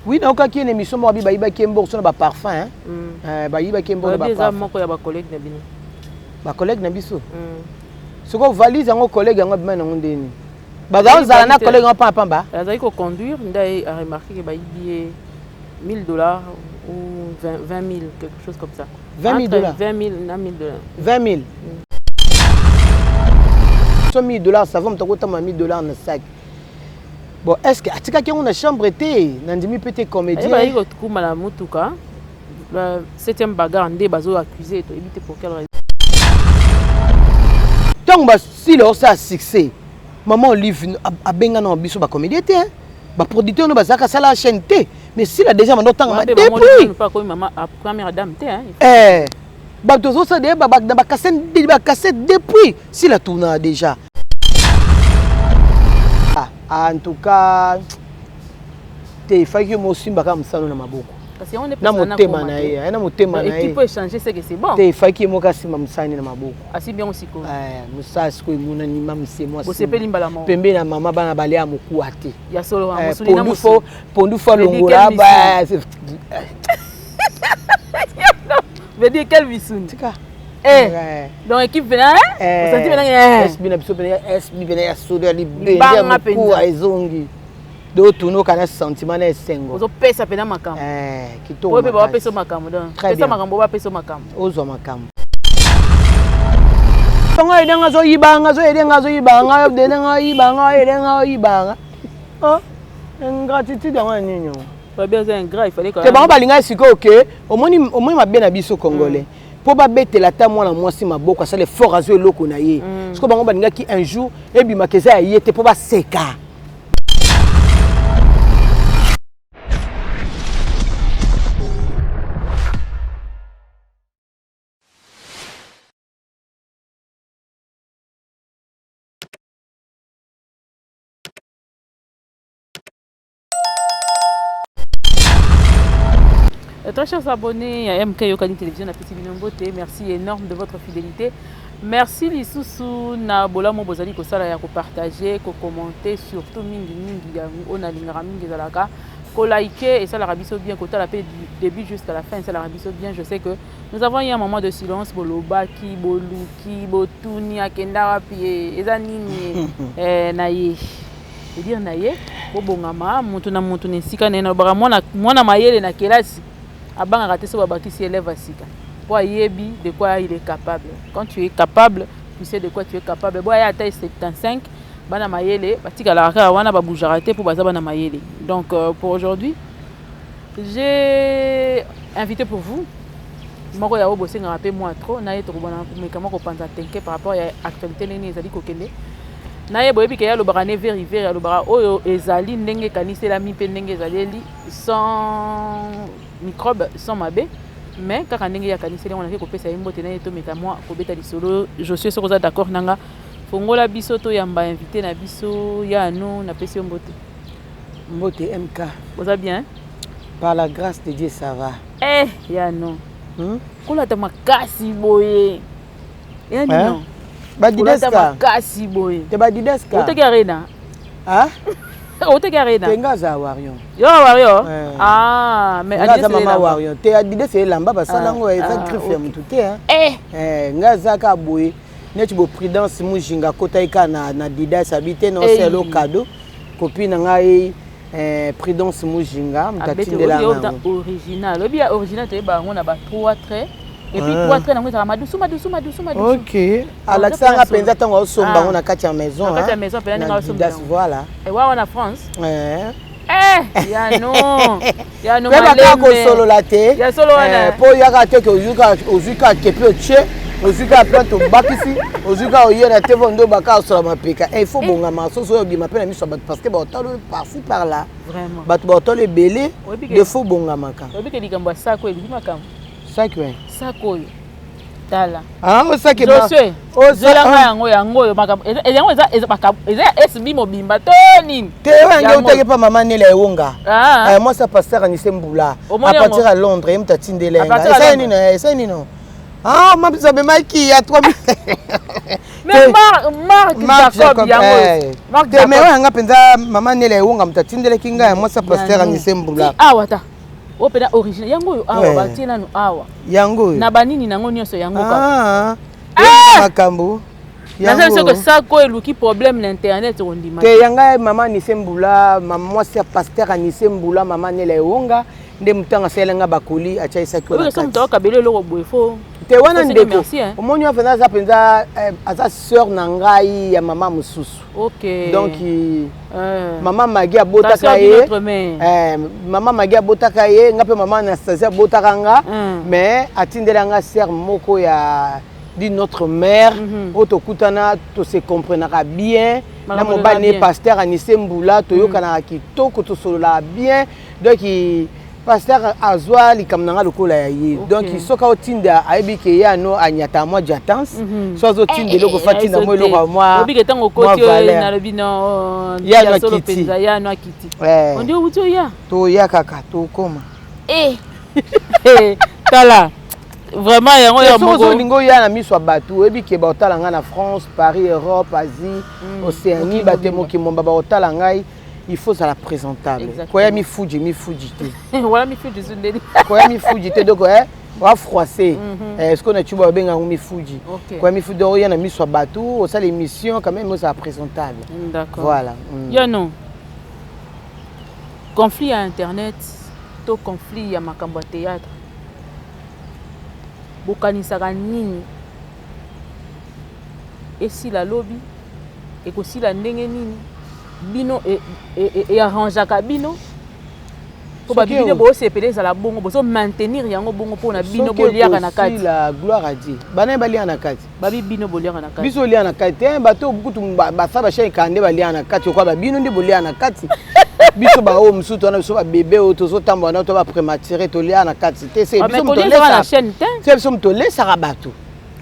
Oui, nayokaki ye na émission moko abi bayibaki ye mbongo so na baparfum, hein. Bayibaki ye mbongo na Babi eza baparfum. Moko ya bacollègue na bino. Bacollègue na biso? Sikoyo valise yango, collègue yango abima nango ndeni? Bazala na collègue yango pamba pamba. Azali koconduire nde aye aremarquer ke bayibi ye 1000 $ ou 20 000, quelque chose comme ça. 20 000 Entre dollars. 20 000 na 1000 $. 20 000 so 1000 $, ça va. Moto akotama 1000 $ na sac. Bon, est ce que atikaki yango na chambre te? Nandimi mpe te. Aye Comédien. Bazali kokuma na motuka la septième bagarre nde bazo accuser, toyebi te pour quelle raison. Ntango basila osala succès, mama Olive abengana na biso bacomédien te, hein. Baproducteur no bazalaka asala chaîne te, mais sila déjà bando otangama depuis. Pas komi mama première dame te, hein. Eh, bato ozosala deya na bacassette depuis sila tournaka déjà. Ah, en tout cas te, efaki yo mosimba kaka mosano na maboko. Parce que Na motema na ye, aye na motema na ye. Équipe échanger, c'est que c'est bon. Te, efaki ye moko asimba mosani na maboko. Asimbi yango sikoyo. Eh, mosala sikoyo emonani mamse. Bosepeli mbala moko. Pembeni na mama, bana balia ya mokuwa te. Ya solo. Eh, mosuni na pondu mosuni. fo pondu fo Veut dire alongola. quel Ba Veut dire quel misuni? Tika. Eh. Ouais. Donc équipe vena, Eh, osanti vena, eh. SB na biso pene, SB pene ya solo ya libende ya Libanga mokuwa mpenza. ezongi do tunoka na sentiment na esengo. Ozopesa pena makambo. Eh, kitoko Oyo mpe makasi. bawapesa makambo donc Très pesa bien. makambo, bapesa makambo. Ozwa makambo bango edenga azoyibanga, azoyedenga, azoyibanga, edenga oyibanga, edenga oyibanga. Oh, ingratitude yango ya nini yango? Babi aza ingrat, il fallait Te, bango balingai sikoyo ke omoni, omoni mabe na biso congolais mpo babetela ata mwana mwasi maboko asala effort, azwa eloko na ye. Sikoyo bango balingaki un jour ebimaka eza ya ye te mpo baseka. Très chers abonnés à MK Yokani Télévision, napesi bino mbote, merci énorme de votre fidélité. Merci lisusu na bolamu bozali kosala ya kopartager, kocommenter, surtout mingi mingi ya oyo nalingaka mingi ezalaka koliker, esalaka biso bien, kotala mpe du début jusqu'à la fin esalaka biso bien. Je sais que nous avons eu un moment de silence, bolobaki, boluki, botuni akenda wapi, eza nini na ye dire na ye bobongama motu na motu na esika na ye. Nalobaka mwana, mwana mayele na kelasi abangaka te so babakisi élève ya sika mpo ayebi de quoi il est capable. Quand tu es capable, tu sais de quoi tu es capable. Bo aya ata 75, bana mayele batikalaka kaka wana, babougeaka te mpo baza bana mayele. Donc pour aujourd'hui, j'ai invité pour vous moko ya oyo bosengaka mpe mwa trop na ye. Tokobona komeka mwa kopanza tenke par rapport ya actualité ndenge ezali kokende na ye. Boyebi ke ye alobaka ne veri veri, alobaka oyo ezali ndenge ekaniselami mpe ndenge ezaleli, sans microbe, sans mabe, mais kaka ndenge ye akaniseli yango. Nake kopesa ye mbote na ye, tomeka mwa kobeta lisolo. Josue, soki oza d'accord na nga, fongola biso toyamba invité na biso ya anu. Napesi yo mbote. Mbote MK. Oza bien? Par la grâce de Dieu, ça va. Eh, ya no. Kolata makasi boye ya nino? Kolata Badideska. Makasi boye. Te, badideska. Oteki arena? Ah? Oteki arena? Te, nga aza warrior. Yo warrior? Eh. Ah, mais nga aza Adidas mama elamba. Warrior te, Adidas elamba basala yango eza griffe ya motu te, hein. Eh. Eh, nga aza kaka boye neti bo Prudence Mujinga akotaki kaka na Adidas abi te Ei. noselo cadeau copine na ngai, eh, Prudence Mujinga moto Abeti atindela oyo yango. Original, oyebi ya original toyeba yango na ba trois traits et puis Ah. trois traits nango ezalaka madusu madusu madusu madusu. Ok, alakisa nga mpenza ntango aosomba Ah. yango na kati ya maison. Na kati ya hein. maison mpenza ndenge Na aosomba Adidas, yango. voilà. Ewa wana France. Eh. Eh, yano yano. Mpe baka Malembe. kosolola te. Ya solo wana. Eh, mpo oyaka te ke ozwi kaka kepi otie, ozwi kaka plante obakisi, ozwi kaka oye na te ndo baka osola mapeka. Eh, il faut bongama soso oyo obima mpe na miso ya bato parce que baotalo par-ci par là. Vraiment. Bato baotalo ebele. De faut bongamaka. Oyebi ke likambo ya sako elingi makambo. Saki we. Sako oyo, tala. Ah, osaki. Josue, zwelanga yango, yango oyo makambo yango eza ya SB mobimba to nini? Te, oyo yange Yango. otaki mpa mama Nela Ewonga. Ah. Eh, mwasi ya pasteur Anise Mbula. Omoni À partir yango? ya Londres, ye moto atindela À yenga. partir ya Esali Londres. nini? Esali nini? Ah, mabisa amemaki ya 3000. Mais Marc Jacob yango. Marc Jacob. Mais oyo yanga mpenza, mama Nela Ewonga moto atindelaki ngai, ya mwasi ya pasteur Anise Mbula. Awa ta oyo mpenza original, yango oyo awa batie nanu awa. Yango oyo na banini nango nyonso, yango kaka makambo. Naza soki sako eluki problème na internet, okondima. Te, yanga mama Anise Mbula, mama mwasi ya pasteur Anise Mbula, mama Nela Ewonga nde motango asalela nga bakoli, atia esaki. Oyo so moto akabeli eloko boye, fo Te, wana ndeko omoni wa mpenza, aza mpenza, aza sœur na ngai ya mama mosusu. Donc mama Magi abotaka ye, mama Magi abotaka ye, nga mpe mama Anastasie abotaka nga, mais atindela nga sœur moko ya dit notre mère, oyo tokutana, tose comprenaka bien na mobali ne pasteur Anise Mbula, toyokanaka kitoko, tosololaka bien. Donc pasteur azwa likambo na nga lokola ya ye. Donc soki aotinda, ayebi ke ye ano anyata mwa jatance, so azotinda eloko, fa tinda mwa eloko ya mwa Obike ntango okoti oyo, nalobi no. Yano akiti. Yano akiti, ondi outi oya. Toya kaka, tokoma. Tala, vraiment yango ya moko. Olingi oya na miso ya bato, oyebi ke baotala ngai na France, Paris, Europe, Asie, Océanie, bato mokili momba baotala ngai, il faut ozala présentable. Koya mifuji mifuji te. Wala mifuji zundeli. Koya mifuji te, donc wa froissé, ce qu'on a, tu vois, babenga yango mifuji. Koya mifuji, donc oya na miso ya bato, osala émission, quand même ozala présentable. D'accord. Voilà. Yano, conflit ya internet to conflit ya makambo ya théâtre, bokanisaka nini esila lobi, ekosila ndenge nini? Bino earrangeaka bino mpo babi bino bosepela ezala bongo, bozo maintenir yango bongo mpona bino boliaka na kati. Gloire à Dieu, bana baliaka na kati. Babi bino boliaka na kati. Biso oliaka na kati te. Bato kutu basala bachaine kaka nde baliaka na kati. Okwa babino nde boliaka na kati. Biso baoyo mosusu wana, biso babebe oyo tozotambola na to baprématuré, toliaka na kati te. Se biso moto olesaka bato.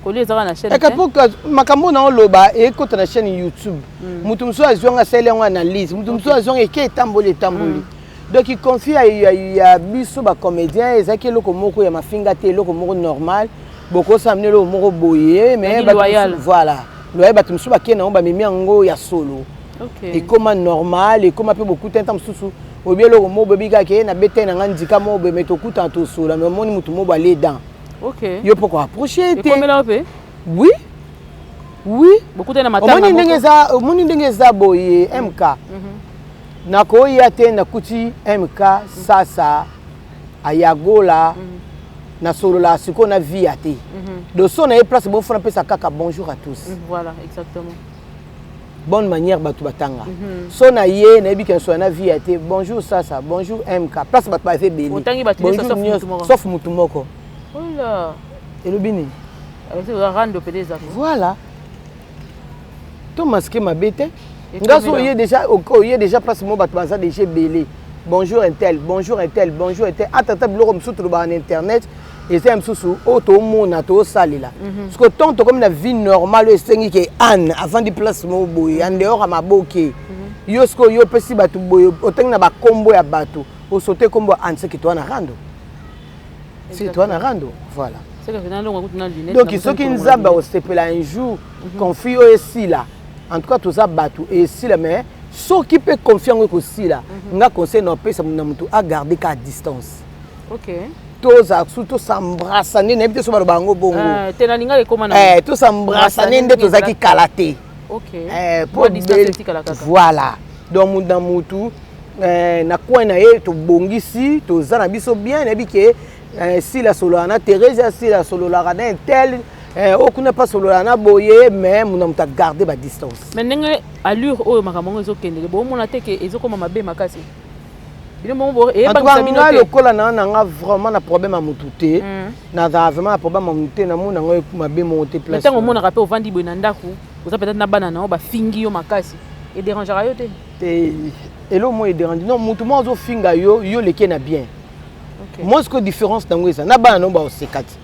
Kolia ezaka na chaîne. Eka po makambo na oloba ekota na chaîne YouTube, moto mosusu azwanga, asali yango analyse, moto mosusu azwanga, eke etamboli etamboli. Donc conflit ya biso bacomédien ezalaki eloko moko ya mafinga te, eloko moko normal. Bokosala mino eloko moko boye, mais voilà, loyal, bato mosusu bakende yango, bamemi yango ya solo, ekóma normal, ekóma mpe bokutani. Ta mosusu oyebi eloko moko, boyebi kaka ye nabetani na nga ndika moko boye, mais tokutana, tosola, mais omoni motu moko ale dan yo mpo koapproche te. Oui. Omoni ndenge eza, omoni ndenge eza boye. MK, nakoya te, nakuti MK sasa ayagola, nasolola sikoyo na vie ya te. Donc so na ye place bofona, mpesa kaka bonjour à tous. Voilà, exactement. Bonne manière, bato batanga. So na ye, nayebi ke nasola na vie ya te, bonjour sasa, bonjour MK, place bato baza ebele, sauf mutu moko. Elobi nini? Voilà, to masque mabe te. Nga so oye déjà, oye déjà place mo bato baza déjà ebele, bonjour intel, bonjour intel, bonjour intel. Atata biloko mosusu tolobaka na internet, eza ya mosusu oyo toomona, toosalela. Parce que tant tokomi na vie normale, oyo esengi ke Anne avandi place moko boye en dehors ya maboke, yo sikoyo yo opesi bato boye, otangi na bakombo ya bato, osote kombo ya Anne, seke toa na rando, seke toa na rando, voilà. Donc soki Nzambe akosepela un jour, conflit oyo esila. En tout cas toza bato, esila. Mais soki mpe conflit yango ekosila, nga conseil na opesa na motu, agarde ka distance. Tozala su tosambrasa nde, nayebi te so baloba yango bongo. Te, nalinga ekóma na Tosambrasa nde nde tozalaki kala te. Voilà, donc na mutu na coin na ye, tobongisi, toza na biso bien. Nayebi ke Sila asololaka na Thérésia, Sila asololaka na intel, oyo kuna mpe asololaka na boye, mais muna moto agarde badistance. Mais ndenge allure oyo makambo yango ezokendele, bomona te ke ezokóma mabe makasi? Bino bongo eyebangisa bino te? Lokola na nanga vraiment na problème ya motu te, nazala vraiment na problème ya motu te, namona yango mabe moko te. Place ntango omonaka mpe ovandi boye na ndako, oza peut-être na bana na yo, bafingi yo makasi, edérangeaka yo te? Te, eloko moko edérange non. Motu moko azofinga yo, yo leke na bien. Moi sikoyo différence nango eza na bana nango baoseka ti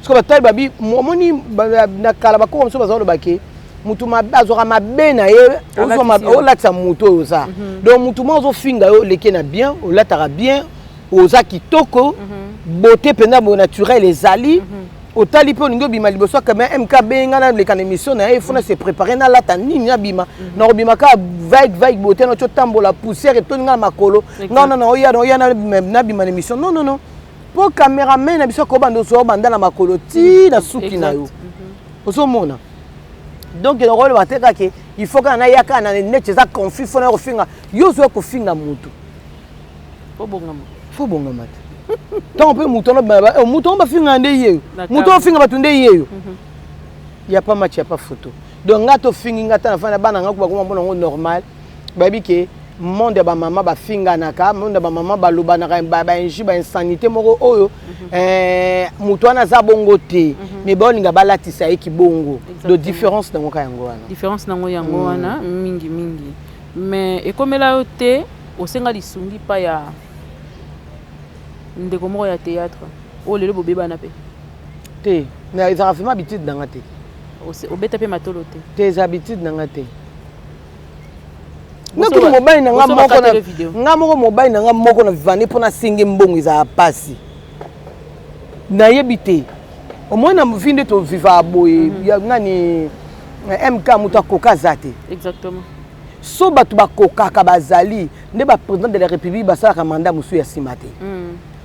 sikoyo batali babi. Omoni, na kala bakoko mosusu baza koloba ke mutu azwaka mabe na ye, olatisa mutu oyo oza. Donc mutu moko azofinga yo, oleki na bien, olataka bien, oza kitoko, beauté mpenza boye naturel ezali. Otali mpe olingi obima liboso ya caméra, MK abenga, naleka na émission na ye, faut na se préparer, nalata nini, nabima. Nakobima kaka vague vague boye te, nati otambola, poussière etoni nga na makolo, nga wana naoya naoya nabima na émission. Non, non, non, mpo cameraman na biso akobanda ozwa obanda na makolo ti na suki na yo, ozomona. Donc nakoloba te kaka il faut kaka naya kaka na neti eza conflit, faut na kofinga yo, ozwa kofinga motu. Faut bongama te. Ntango mpe moto wana, moto wana bafingaka nde ye, moto ofinga bato nde ye yo, ya pas match, ya pas photo. Donc nga tofingi nga ta na fana, bana nga bakoma mona yango normal. Bayebi ke monde ya bamama bafinganaka, monde ya bamama balobanaka bainjures, bainsanité moko oyo moto wana aza bongo te, mais baolinga balatisa ye kibongo. Donc différence nango ka yango wana. Différence nango yango wana mingi mingi. Mais ekomela yo te osenga lisungi pa ya ndeko moko ya théâtre oyo lelo bobebana mpe? Te, ezalaka vraiment habitude nanga te. Obeta mpe matolo te? Te, eza habitude nanga te. Nakuti mobali na nga moko, nga moko mobali na nga moko na vivane mpo nasengi mbongo, ezala pasi, nayebi te. Omoi na vi nde tovivaka boye, nani, MK, moto akoka aza te. Exactement. So bato bakokaka bazali nde baprésident de la République, basalaka mandat mosusu ya nsima te.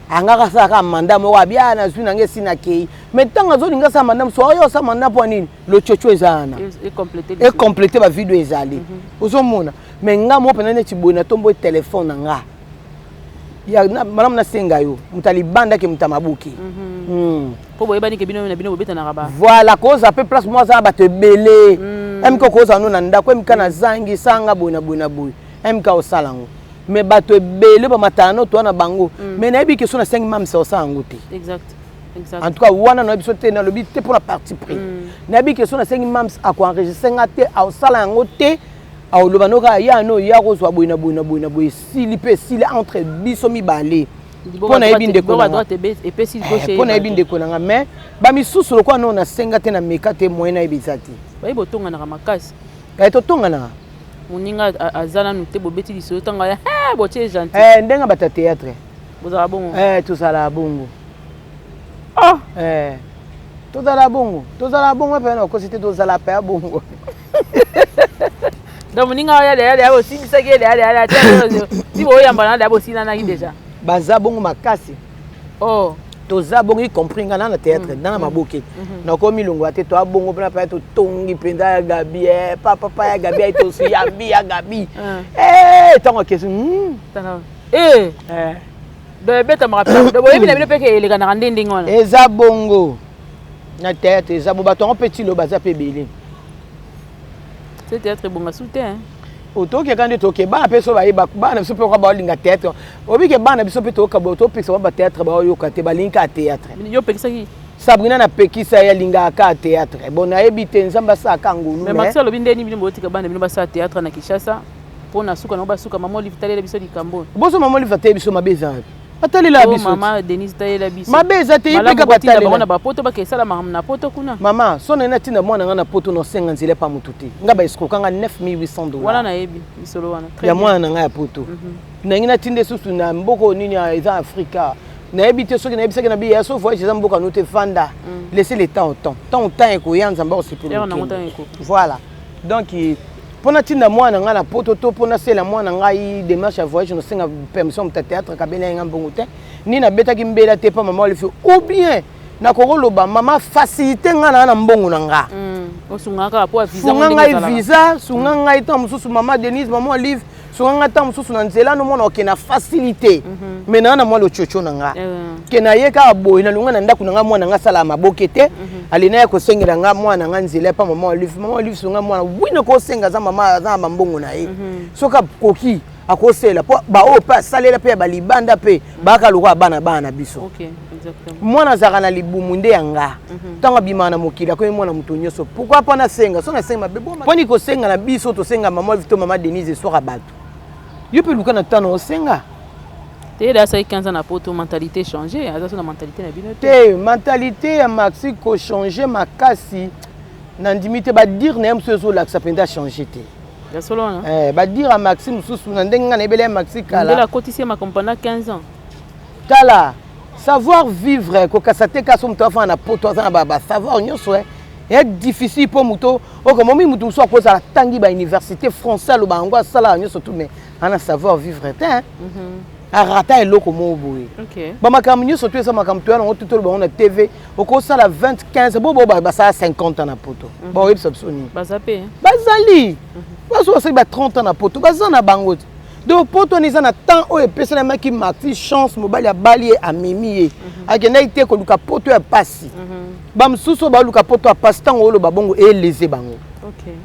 Angaka asalaka mandat moko, abia nazwi nanga esi nakei. Mais ntango azolinga asala mandat mosusu, oyo osala mandat mpo nini? Lochocho eza wana, ecompléter bavideo ezali, ozomona. Mais nga moko mpenza neti boye, natombo telefone na nga ya malamu, nasenga yo moto alibandaki, moto amabuki. Mpo boyebani ke bino na bino bobetanaka ba. Voilà, kozala mpe place moko aza na bato ebele. MK, kozala no na ndako, MK nazangi sanga boye na boye na boye, MK osala yango. Mais bato ebele bamatala no toa na bango, mais nayebi ke so nasengi mamisa, osala yango te. Exact. En tout cas wana nayebi so te, nalobi te mpona parti pris. Nayebi ke so nasengi mams, akoenregistrer nga te, aosala yango te, aoloba no kaka ya no ya kozwa boye na boye na boye na boye, esili mpe esili entre biso mibale, mpo nayebi ndeko na nga, mpo nayebi ndeko na nga. Mais bamisusu lokola no nasenga te, nameka te, moyen nayebi eza te. Bayebi otonganaka makasi. Totonganaka. Moninga aza nanu te, bobeti lisolo, ntango aya botie gentil. Ndenge bato ya théâtre. Bozala bongo. Tozala bongo. Tozala bongo, tozala bongo mpe na okosi te, tozala mpe ya bongo. Donc moninga oyo leya leya, bosimbisaki ye leya leya leya ti boyambana leya, bosilanaki déjà. Baza bongo makasi. Oh. Toza bongo, y compris nga na théâtre, na maboke, nakomi milongo te. Toa bongo mpona mpe totongi mpenza ya Gabi, papa ya Gabi, ai toyambi ya Gabi ntango akesi. Donc ebetamaka, donc boyebi na bino mpe ke elekanaka nde ndenge wana. Eza bongo na théâtre, eza bo bato yango mpe tilo baza mpe ebele. Se théâtre ebonga su te. Tokeka nde toke bana mpe so bayeba, bana biso mpe oka baolinga théâtre, obike bana biso mpe topekisa bango bathéâtre, baoyoka te, balingi kaka théâtre. Yo opekisaki? Sabrina, napekisa ye, alingaka kaka théâtre. Bon, nayebi te, Nzambe asalaka ngolu. Mais Maxi alobi ndeni bino botika bana bino basala théâtre na Kinshasa, mpo na suka nango basuka. Mama Olive, talela biso likambo. Boso mama Olive ateye biso, mabe eza wapi? Atalela biso. Mama Denise, talela biso. Mabe eza te, ye mpe kaka bango na bapoto, bakesala makambo na poto kuna. Mama, so naye natinda mwana nga na poto, naosenga nzela epa motu te. Nga baescroquer nga 9800 dollars. Wana nayebi lisolo wana. Ya mwana na ngai ya poto, nangi natinda esusu na mboka nini eza Afrika, nayebi te. Soki nayebisaki na biya so voyage eza mboka no te, fanda, laisser le temps au temps. Ntango temps ekoya, Nzambe akosepela. Voilà, donc mpo natinda mwana ngai na poto to mpo nasala mwana ngai démarche ya voyage, nosenga permission moto ya théâtre kabeli ye nga mbongo te, ni nabetaki mbela te mpa mama Olive, ou bien nakokoloba mama facilité ngai na na mbongo na nga. Sunga ngai visa, sunga ngai ntango mosusu, mama Denise, mama Olive, sunga ngai ntango mosusu na nzela nomona okende na facilité. Mais naa na mwa lochocho na nga ke naye kaka boye, nalonga na ndako na nga, mwana nga asalaka maboke te, alena ya kosengela nga mwana nga nzela epa mama Olive. Mama Olive, sunga mwana wina kosenga, aza mama, aza na bambongo na ye, soki akoki akosela mpo baoyo mpe asalela mpe ya balibanda mpe bayaka lokola bana bana na biso. Mwana azalaka na libumu nde ya nga, ntango abimaka na mokili akomi mwana moto nyonso. Pourquoi mpo nasenga? So nasenga mabe mponi kosenga na biso, tosenga mama Olive to mama Denise, eswaka bato. Yo mpe luka na ntano osenga. Te, ye asali 15 ans na poto, mentalité change, aza so na mentalité na bino te. Te, mentalité ya Maxi kochanger makasi, nandimi te. Badire na ye mosusu ezolakisa mpenza change te. Ya solo wana. Badire ya Maxi mosusu na ndenge ngai nayebeli ya Maxi kala. Akotisi ye makambo pendant 15 ans. Tala. Savoir vivre, kokasa te kaka so moto afanda na poto aza na basavoir nyonso. Eya difficile mpo moto okomomi, moto mosusu akozala atangi bauniversité, français aloba yango, asalaka nyonso tout, mais ana savoir vivre te, arata eloko moko boye. Bamakambo nyonso to eza makambo toya nango, totoloba yango na TV. Okosala 20, 15, bo basala 50 ans na poto, baoyebisa biso nini? Bazali baso basali ba 30 ans na poto, baza na bango te. Donc poto wana eza na temps oyo epesalamaki Maxi chance, mobali abali ye, amemi ye, akendaki te koluka poto ya pasi. Bamosusu oyo baluka poto ya pasi, ntango oloba bongo eleze bango,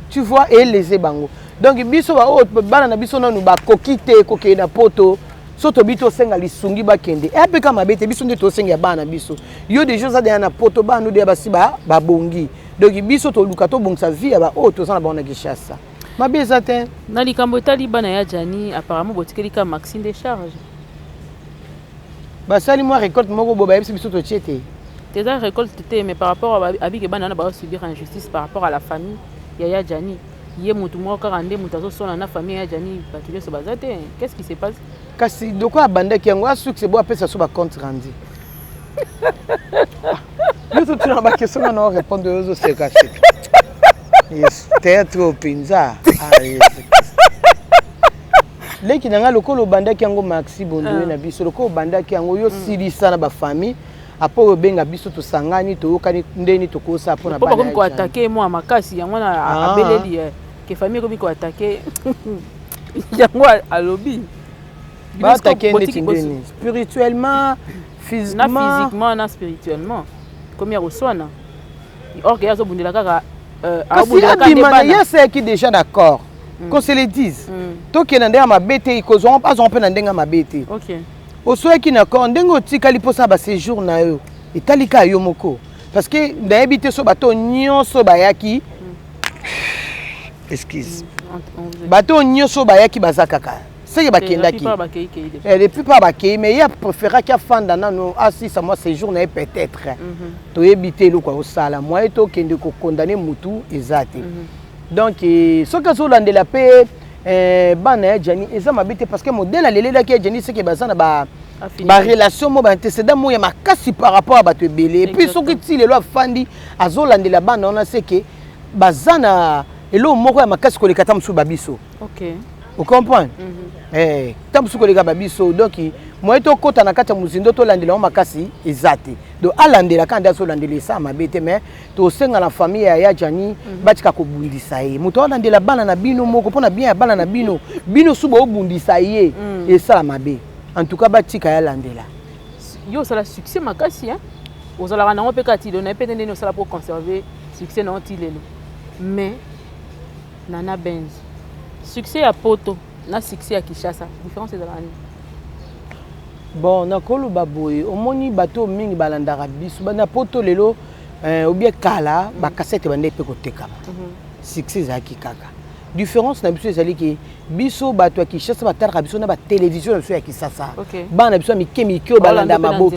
tu vois, eleze bango. Donc biso baoyo bana na biso nanu bakoki te kokende na poto, so tobi tosenga lisungi bakende, eyapeka mabe te. Biso nde tosenga ya bana na biso. Yo déjà oza deya na poto, bana no deya basi babongi. Donc biso toluka tobongisa vie ya baoyo toza na bango na Kinshasa. Mabe eza te. Na likambo etali bana ya Jani, apparemment botikeli ka Maxi nde charge. Basali mwa récolte moko boye, bayebisi biso totie te. Eza récolte te, mais par rapport abike bana wana bazosubir injustice par rapport à la famille ya ya Jani. Ye motu moko kaka nde moto azosona na famille ya Jani, bato nyonso baza te. Qu'est-ce qui se passe? Kasi doko abandaki yango asuccès, bo apesa so bacompte rendu. Yo totuna baquestion nga na orépondre, oyo ozosekaseka. Yesu, théâtre oyo mpenza. Yesu leki na ngai, lokola obandaki yango, Maxi Bondoye na biso, lokola obandaki yango, yo silisa na bafamille apo oyo obenga biso, tosangani, toyokani ndeni tokosala mpona po bakomi koattaquer mwa makasi. Yango wana abeleli ke famille ekomi koattaquer yango, alobi. Baattaquer neti ndeni? Spirituellement? Physiquement? Na physiquement na spirituellement, komi ya koswana, or ke ye azobundela kaka. Kasi abima na ye, aseyaki déjà d'accord, qu'on se le dise. Tokende na ndenge ya mabe te, azwanga mpe na ndenge ya mabe te. Osoyaki na accord, ndenge otikali mposala baséjour na yo etali kaka yo moko, parce que nayebi te so bato nyonso bayaki, excuse, bato nyonso bayaki baza kaka seke bakendaki, la plupart bakei, mais ye apréféraki afanda nano, asisa mwa séjour na ye. Peut-être toyebi te eloko akosala. Moye tokende kokondane mutu eza te. Donc soki azolandela mpe bana ya Jani, eza mabe te, parce que modèle alelelaki ya Jani, seke baza na barelation mo baantécédent mo ya makasi par rapport ya bato ebele. Et puis soki ti lelo afandi azolandela bana wana, seke baza na eloko moko ya makasi koleka ta mosusu babiso. Ocomprendre? Ta mosusu koleka babiso. Donc moye tokɔta na kati ya mozindo, tolandela yango makasi eza te. Donc alandela kaka nde azolandela, esala mabe te. Mais tosenga na famille ya ya Jani batika kobundisa ye. Moto alandela bana na bino moko mpona bien ya bana na bino, bino su boobundisa ye, esala mabe. En tout cas batika ye alandela. Yo osala succès makasi, ozalaka nango mpe kaka ti lelo. Naye mpe ndenge osala mpo conserver succès nango ti lelo. Mais Nana Benz, succès ya poto na succès ya Kinshasa, différence ezalaka nini? Bon, nakoloba boye, omoni bato mingi balandaka biso na poto lelo, obie kala bacassette bande mpe kotekama, succès ezalaki kaka. Différence na biso ezali ke biso bato ya Kinshasa batalaka biso na batélévision na biso ya Kisasa. Bana na biso ya mike mike oyo balanda maboke,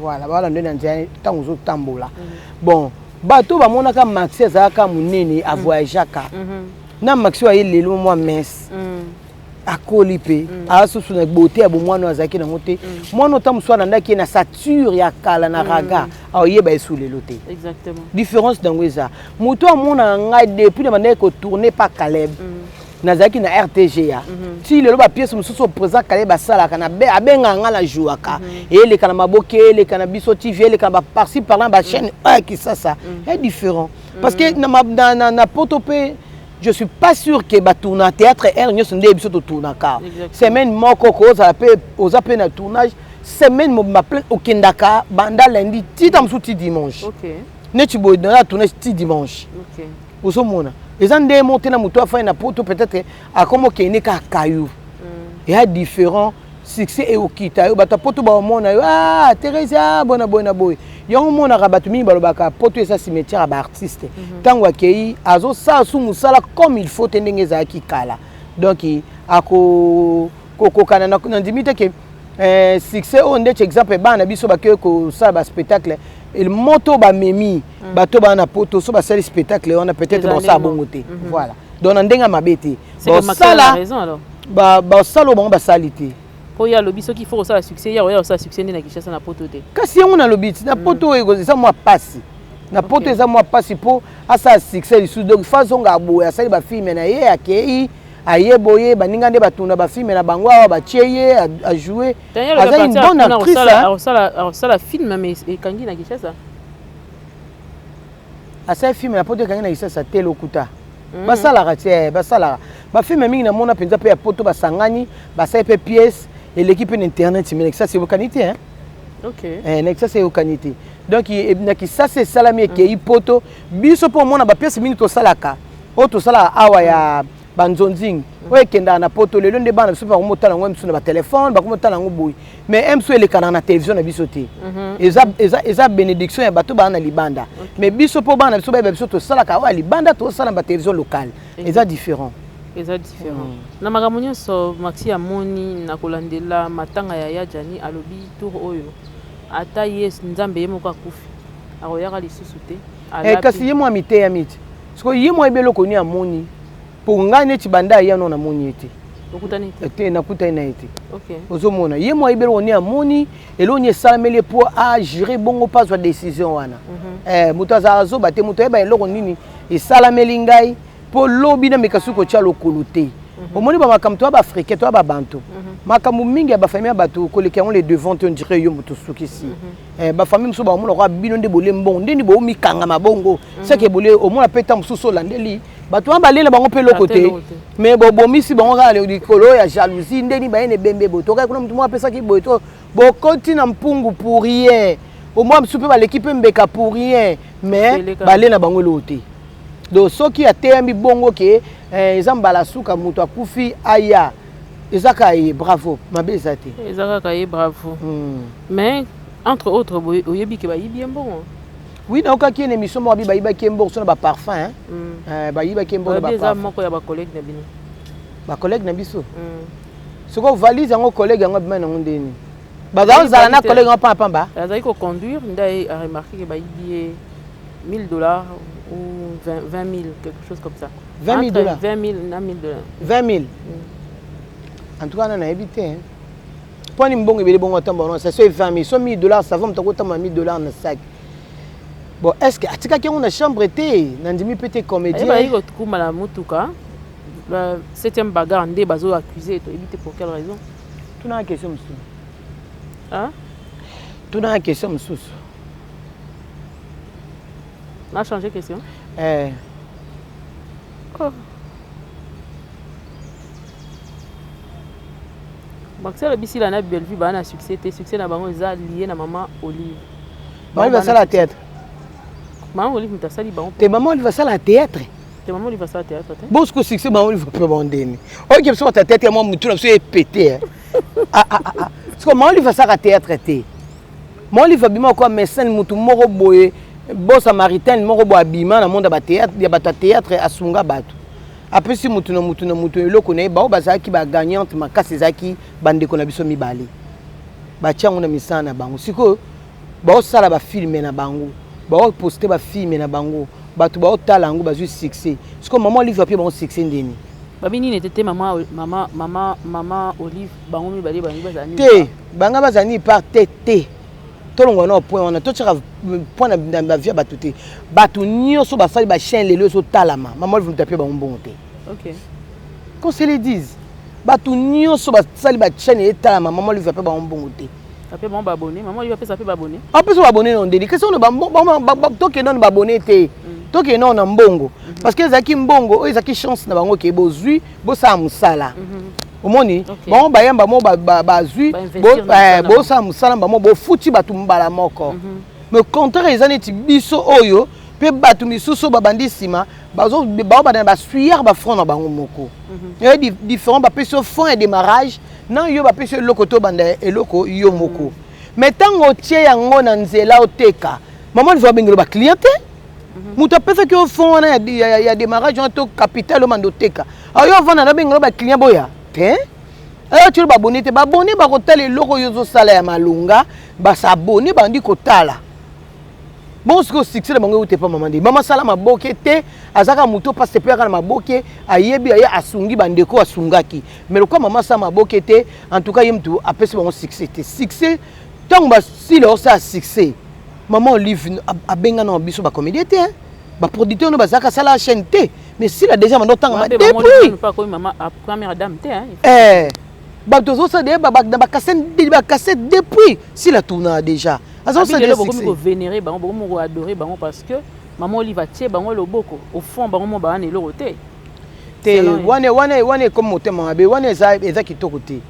voilà, balanda na nzela ntango ozotambola. Bon, bato bamonaka Maxi azalaka monene, avoyageaka na Maxi oyo aye lelo mwa mince, akoli mpe asusu na beauté ya bomwana oyo azalaki nango te. Mwana ota mosusu alandaki ye na sature ya kala na raga, aoyeba ye su lelo te. Différence nango eza moto amonaka ngai depuis na bandaki kotourner pa Caleb, nazalaki na RTGA, ti lelo bapièce mosusu oyo président Caleb asalaka, abengaka ngai, na jouaka, eleka na maboke, eleka na biso TV, eleka na baparci par là, bachaîne oyo ya Kisasa. Est différent parce que na poto mpe, je suis pas sûr que batourna théâtre aire nyonso nde biso totournaka. Semaine moko kozala mpe oza mpe na tournage semaine mobimba plein, okendaka banda lundi ti ta mosusu ti dimanche. Neti boye na tournage ti dimanche. Ozomona eza nde mo te na moto afai na poto, peut-être akoma okende kaka kayu. Eya différent. Succès eokita yo, bato ya poto baomona yo, ah Thérésia, bona boye na boye. Yango omonaka bato mingi balobaka poto eza cimetière ya baartiste. Ntango akei, azosala su mosala comme il faut te ndenge ezalaki kala. Donc akokokana, nandimi te ke succès oyo ndeti exemple bana na biso bakei kosala baspectacle, moto bamemi bato baa na poto, so basali spectacle wana, peut-être basala bongo te. Voilà, donc na ndenge ya mabe te, basala basala oyo bango basali te. Mpo ye alobi soki faut kosala succès, ya oya kosala succès nde na Kinshasa, na poto te. Kasi yango nalobi ti na poto oyo eza mwa pasi. Na poto eza mwa pasi mpo asala succès lisusu. Donc fa azonga boye, asali bafilms na ye, akei, aye boye, baninga nde batuna bafilms na bango awa, batie ye ajoue. Aza une bonne actrice. Akosala film mais ekangi na Kinshasa. Asali film na poto, ekangi na Kinshasa te, lokuta. Basalaka ti, basalaka bafilms mingi. Namona mpenza mpe ya poto, basangani, basali mpe pièce, eleki mpe na internet, mais na Kisasa eyokani te. Na Kisasa eyokani te. Donc na Kisasa esalami, ekei poto. Biso mpo omona bapièces mingi tosalaka, oyo tosalaka awa ya banzonzingi, oyo ekendaka na poto lelo nde bana biso mpe bakomotala yango miso na batelefone, bakomotala yango boye, mais mso elekanaka na télévision na biso te. Eza bénédiction ya bato baa na libanda, mais biso mpo bana biso bayeba biso tosalaka oyo ya libanda, tosala na batélévision locale, eza différent. Eza différent. Na makambo nyonso Maxi amoni na kolandela matanga ya ya Jani, alobi tour oyo ata ye Nzambe ye moko akufi, akoyaka lisusu te. Kasi ye mwa miteya miti sikoyo, ye mwa yebi eloko nini amoni. Mpo ngai neti banda aya no, namoni ye te. Okutani te? Te, nakutani na ye te. Ozomona, ye mwa yebi eloko nini amoni, eloko nini esalameli ye mpo agire bongo, mpo azwa décision wana. Moto azalaka zoba te. Moto ayeba eloko nini esalameli ngai mpo lobi nameka soki kotia lokolo te. Omoni bamakambo, toya baafricain, toya babantu, makambo mingi ya bafamille ya bato koleka yango le devant te. On dirait yo moto osukisi bafamille mosusu, bakomona kwa bino nde bolie mbongo, ndeni boomikangama bongo seke bolie. Omona mpe ntango mosusu olandeli bato wana, balela bango mpe eloko te, mais bobomisi bango kaka likolo ya jalousie. Ndeni baye na ebembe boye, tokaki kuna, motu moko apesaki boye, to bokoti na mpungu pour rien. Omwa mosusu mpe baleki mpe mbeka pour rien, mais balie na bango eloko te. Donc soki ateyami bongo ke eza mbala suka moto akufi aya, eza kaka ye, bravo, mabe eza te. Eza kaka ye, bravo. Mais entre autres boye, oyebi ke bayibi ye mbongo? Oui, naokaki ye na émission moko, abi bayibaki ye mbongo so na baparfum. Bayibaki ye mbongo. Na eza moko ya bacollègue na bino. Bacollègue na biso? Sikoyo valise yango, collègue yango abima nango ndeni? Bazala na collègue yango pamba pamba. Azali koconduire nde aremarquer ke bayibi ye 1000 $ ou 20 000, quelque chose comme ça. 20 000 $? 20 000 na 1000 $. 20 000, en tout cas na nayebi te mpo ni mbongo ebele bongo atambola na so 20 000, so 1000 $, ça va. Moto akotambola 1000 $ na sac. Bon, est ce que atikaki yango na chambre te? Nandimi mpe te, comédien. Bazali kokuma na motuka, septième bagarre nde bazo accuser, toyebi te pour quelle raison. Tunaka question mosusu. Tunaka question mosusu. Na changer question? Eh. Oh. Maxi alobi Sila na Bellevue baa na succès te, succès na bango eza lié na mama Olive. Mama Olive asala théâtre? Mama Olive moto asali bango. Te, mama Olive asala théâtre? Te, mama Olive asala théâtre te. Bosiko succès mama Olive mpe bandeni oyoki biso bata théâtre ya mwa mutu na biso epete. Siko mama Olive asalaka théâtre te. Mama Olive abima kwa mécène, mutu moko boye, bon samaritain moko boye, abima na monde ya bato ya théâtre, asunga bato, apesi mutu na mutu na mutu eloko na ye. Bao bazalaki bagagnante makasi, ezalaki bandeko na biso mibale, batia yango na misala na bango. Sikoyo baosala bafilms na bango, baoposte bafilms na bango, bato baotala yango, bazwi succès. Sikoyo mama Olive apie bango succès ndeni? Babi nini ete te, mama, mama, mama, mama Olive, bango mibale bangi bazala nini? Te, banga bazala nini part te. Te, tolongwa na point wana, totiaka point na bavie ya bato te. Bato nyonso basali bachaîne lelo ezotalama, mama Olive moto apie bango mbongo te. Qu'on se le dise, bato nyonso basali bachaîne etalama, mama Olive ape bango mbongo te. Ape bango baabonné? Mama Olive apesa mpe baabonné? Apesa baabonné na ndeni kasi ono tokende ono baabonné te, tokende ono na mbongo, parce que ezalaki mbongo oyo ezalaki chance na bango ke bozwi, bosala mosala. Omoni bango bayamba mo bazwi, bosala mosala bango, bofuti bato mbala moko. Mais contraire eza neti biso oyo mpe bato misusu oyo babandi nsima, baobanda na basueur bafront na bango moko. Eya différent. Bapesi yo fond ya démarrage na yo, bapesi yo eloko to obanda eloko yo moko, mais ntango otie yango na nzela, oteka, mama Olive abengelo baclient te. Moto apesaki yo fond wana ya démarrage wana to capital, omanda oteka, ayo ovanda na bengelo baclient boya te, ayo tielo babone te. Babone bakotala eloko oyo ozosala ya malonga, basabone, bandi kotala. Bongo sikoyo succès na bango euti epa mama nde mama asala maboke te, azalaka moto mpasi mpe aka na maboke, ayebi aye asungi bandeko asungaki, mais lokola mama asala maboke te, en tout cas ye motu apesi bango succès te. Succès ntango basila osala succès, mama Olive abengana na biso bacomédien te, baproducteur no bazalaka asala chaîne te, mais sila déjà bando otangama depuis bato ozosala deya na bacassette depuis sila tournaka déjà. Azosala bokomi kovénérer bango, bokomi koadorer bango, parce que mama Olive atie bango loboko. Au fond, bango mo baa na eloko te. Te, wana wana wana ekomi motema mabe, wana eza kitoko te,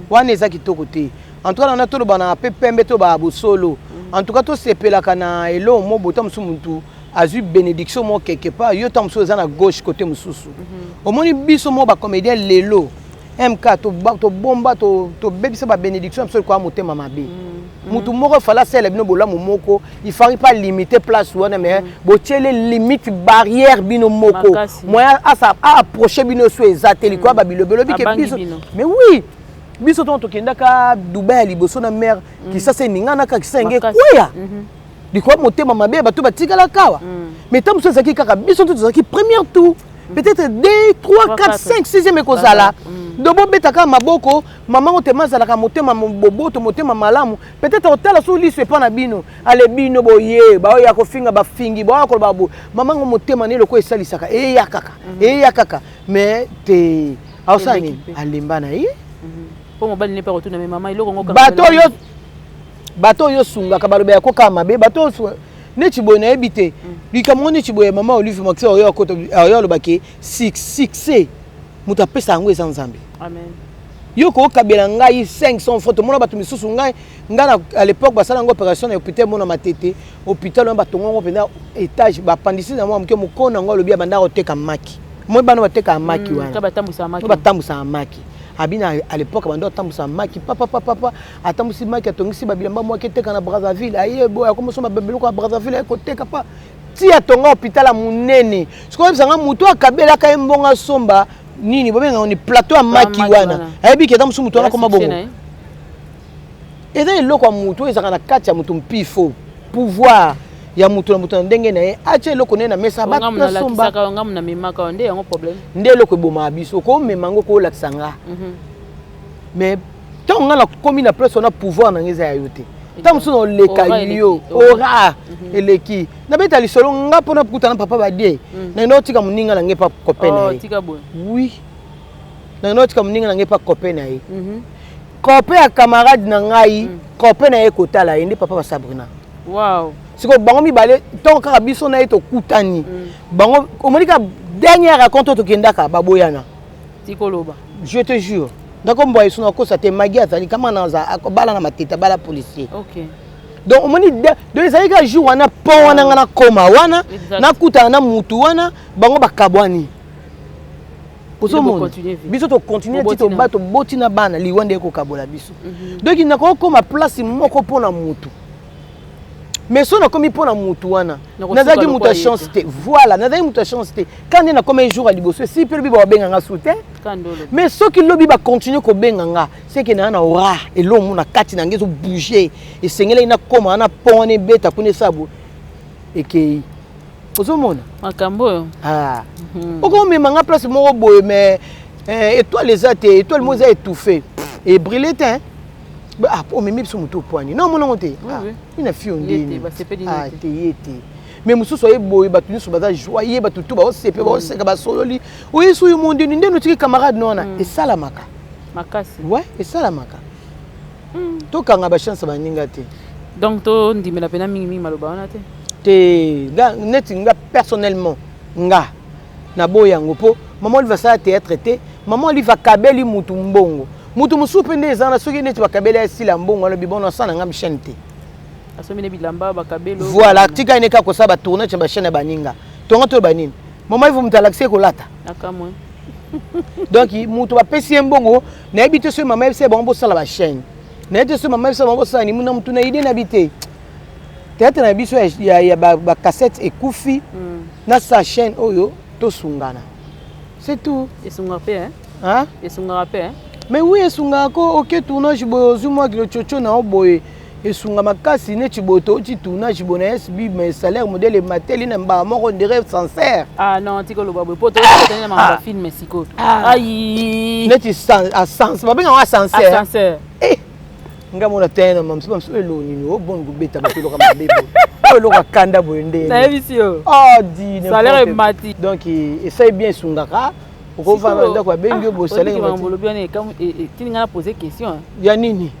wana eza kitoko te. En tout cas wana toloba na pe pembe, tolobaka bosolo. En tout cas tosepelaka na eloko mo bota mosusu, mutu azwi bénédiction moko quelque part, yo ta mosusu eza na gauche côté mosusu. Omoni biso mo bacomédien lelo mk tobomba, tobebisa babénédiction na biso likoya motema mabe. Mutu moko efala asala bino bolamu moko, il fallait pas limiter place wana, mais botiele limite, barrière bino moko, moyen aapproche bino so eza te likoya babilobelo bike biso. Mais oui, biso ntongo tokendaka Dubai ya liboso na mare Kisasa, eninganaka, Kisasa enge ekweya likoya motema mabe, bato batikalaka awa. Mais ntango mosusu ezalaki kaka biso nto tozalaki première tour, peut-être 2, 3, 4, 5, 6e ekozala. Do bobetaka maboko, mama ngo tema azalaka motema boboto, motema malamu, peut-être otala so liso epa na bino, ale bino boye baoya kofinga, bafingi, baoya koloba boye, mama ngo motema ne eloko esalisaka eya kaka, eya kaka, mais te aosala nini, alemba na ye. Mpo mobali ne mpe akotuna me mama eloko ngo. Bato oyo osungaka balobela kaka mabe, bato oyo neti boye nayebi te likambo ngo neti boye. Mama Olive Maxi oyo akota oyo alobaki succès, moto apesa yango eza Nzambe. Amen. Yo kokabela ngai 500 francs, tomona bato misusu. Ngai na à l'époque basala yango opération na hôpital mona Matete, hôpital wana batonga yango mpenza étage, bapandisi na mwa moke. Mokolo yango alobi abanda koteka maki, moi bana batekaka maki wana. Ka batambwisaka maki. Batambwisaka maki abina à l'époque, bando atambwisaka maki papapapapa, atambwisi maki, atongisi babilamba mwaki, eteka na Brazzaville, aye boye akomosomba biloko ya Brazzaville, aye koteka pa ti atonga hôpital ya monene. Sikoyo oyebisanga motu akabelaka ye mbongo asomba nini, bobengaka ni plateau ya maki wana, ayebi ke eza mosusu motu wana koma bongo. Eza eloko ya motu oyo ezalaka na kati ya motu, mpifo, pouvoir ya motu na motu na ndenge na ye, atia eloko nde na mesa, bato nasomba ngambu namemaka nde yango problème. Nde eloko ebomaka biso, okomema yango koolakisa nga, mais ntango nga nakomi na place wana, pouvoir na nga eza ya yo te. Ntango mosusu naoleka yo, ora eleki, nabeta lisolo nga mpona kutana papa Badie, nangenda otika moninga na ngai pa copain na ye. Oui, nangenda otika moninga na ngai pa copain na ye, copain ya camarade na ngai, copain na ye kotala ye nde papa basabrina. Sikoyo bango mibale, ntongo kaka biso na ye tokutani, bango omoni kaka dernière raconte oyo tokendaka, baboyana. Tikoloba. Je te jure, ndakomboa yesu nakosa te. Magi azali kama na bala na Matete, bala policier. Donc omoni, donc ezali kaka jour wana, pont wana nga nakoma wana, nakutana na mutu wana, bango bakabwani. Ozomona biso tocontinue ti toboti na bana, liwa nde ekokabola biso. Donc nakokoma place moko mpo na mutu, mais so nakomi mpo na mutu wana, nazalaki moto ya chance te. Voilà, nazalaki moto ya chance te. Quand nde nakomi jour ya liboso esi mpe lobi babenga su te, mais soki lobi bacontinue kobenga nga, seke naa na ora elomo na kati na ngai ezobouge, esengelaki nakóma wana, pont wana ebeta kuna, esala boye, ekei, ozomona. Makambo oyo. Ah. Okomema nga place moko boye, mais étoile eza te, étoile moko eza étouffé, ebrûlé te. Ah, omemi biso motu opwani non omonango te ina fio ndeni te ye te, mais mosusu aye boye, bato nyonso baza joyeux, bato tu baosepe, baoseka, basololi, oyesi oyo mondeni ndeni otiki camarade no wana. Esalamaka. Makasi. Ouais, esalamaka. Tokanga bachance baninga te. Donc tondimela mpena mingimingi maloba wana te. Te, nga neti nga personnellement, nga naboyi yango, mpo mama Olive asala théâtre te. Mama Olive akabeli mutu mbongo, mutu mosusu mpe nde eza na soki neti bakabeli asila mbongo, alobi bono asala na nga chaîne te. Asombi ne bilamba, bakabelo. Voilà, tika ene kaka kosala batournage ya bachaîne ya baninga. Tonga toyeba nini mama Ivo moto alakisi ye kolata. Akamwe. Donc moto bapesi ye mbongo, nayebi te soki mama yebisa ye bango bosala bachaîne, nayebi te soki mama yebisa bango bosala nini. Na motu na idée nayebi te, théâtre na biso ya bacassette ekufi na sa chaîne oyo tosungana, c'est tout. Esungaka mpe, hein? Hein? Esungaka mpe, hein? Mais oui, esungaka ko. Oke tournage boye, ozwi mwa kilo coco na yo boye. Esunga makasi neti boye touti tournage boye na SB, mais salaire modèle emateli na mbala moko, ndire sincère. Ah non, tika oloba boye po tokotani na makambo ya film sikoyo. Ai, neti ascenseur, babengaka ascenseur. Ascenseur. Eh, nga mona te na mamsu mamsu eloko nini oboni kobeta bato, eloko mabe boye, oyo eloko akanda boye nde. Nayebisi yo. Oh, di salaire emati. Donc esali bien, esungaka. Okovanda na ndako, abengi yo boye, salaire emati. Olobi wana etindi nga na pose question. Ya nini?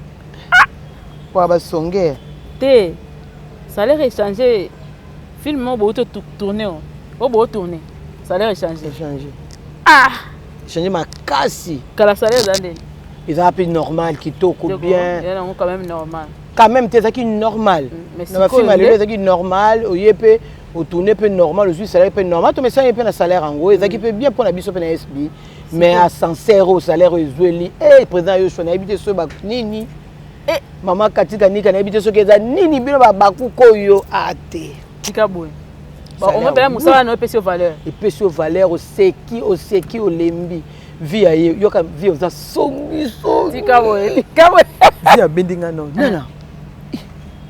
Po basonge. Te, salaire échange film moko bouti tourne, oyo botourne, salaire échange. Échange. Ah. Échange makasi. Kala salaire eza ndeni? Ezala mpe normal, kitoko, bien. Yango quand même normal. Quand même te, ezalaki normal. Na bafilm ya lelo ezalaki normal, oye mpe otourne mpe normal, ozwi salaire mpe normal, tomesani mpe na salaire yango, ezalaki mpe bien mpo na biso mpe na SB. Mais ascenseur oyo, salaire oyo ezweli e président Yoshua, nayebi te soki banini, mama Katika Nika, nayebi te soki eza nini, bino babakuka oyo ate. Tika boye, omoi mpena mosala na epesi yo valeur. Epesi yo valeur, oseki, oseki, olembi vie ya ye. Yoka vie, oza songi songi. Tika boye, tika boye. Vie abendi nga no nana.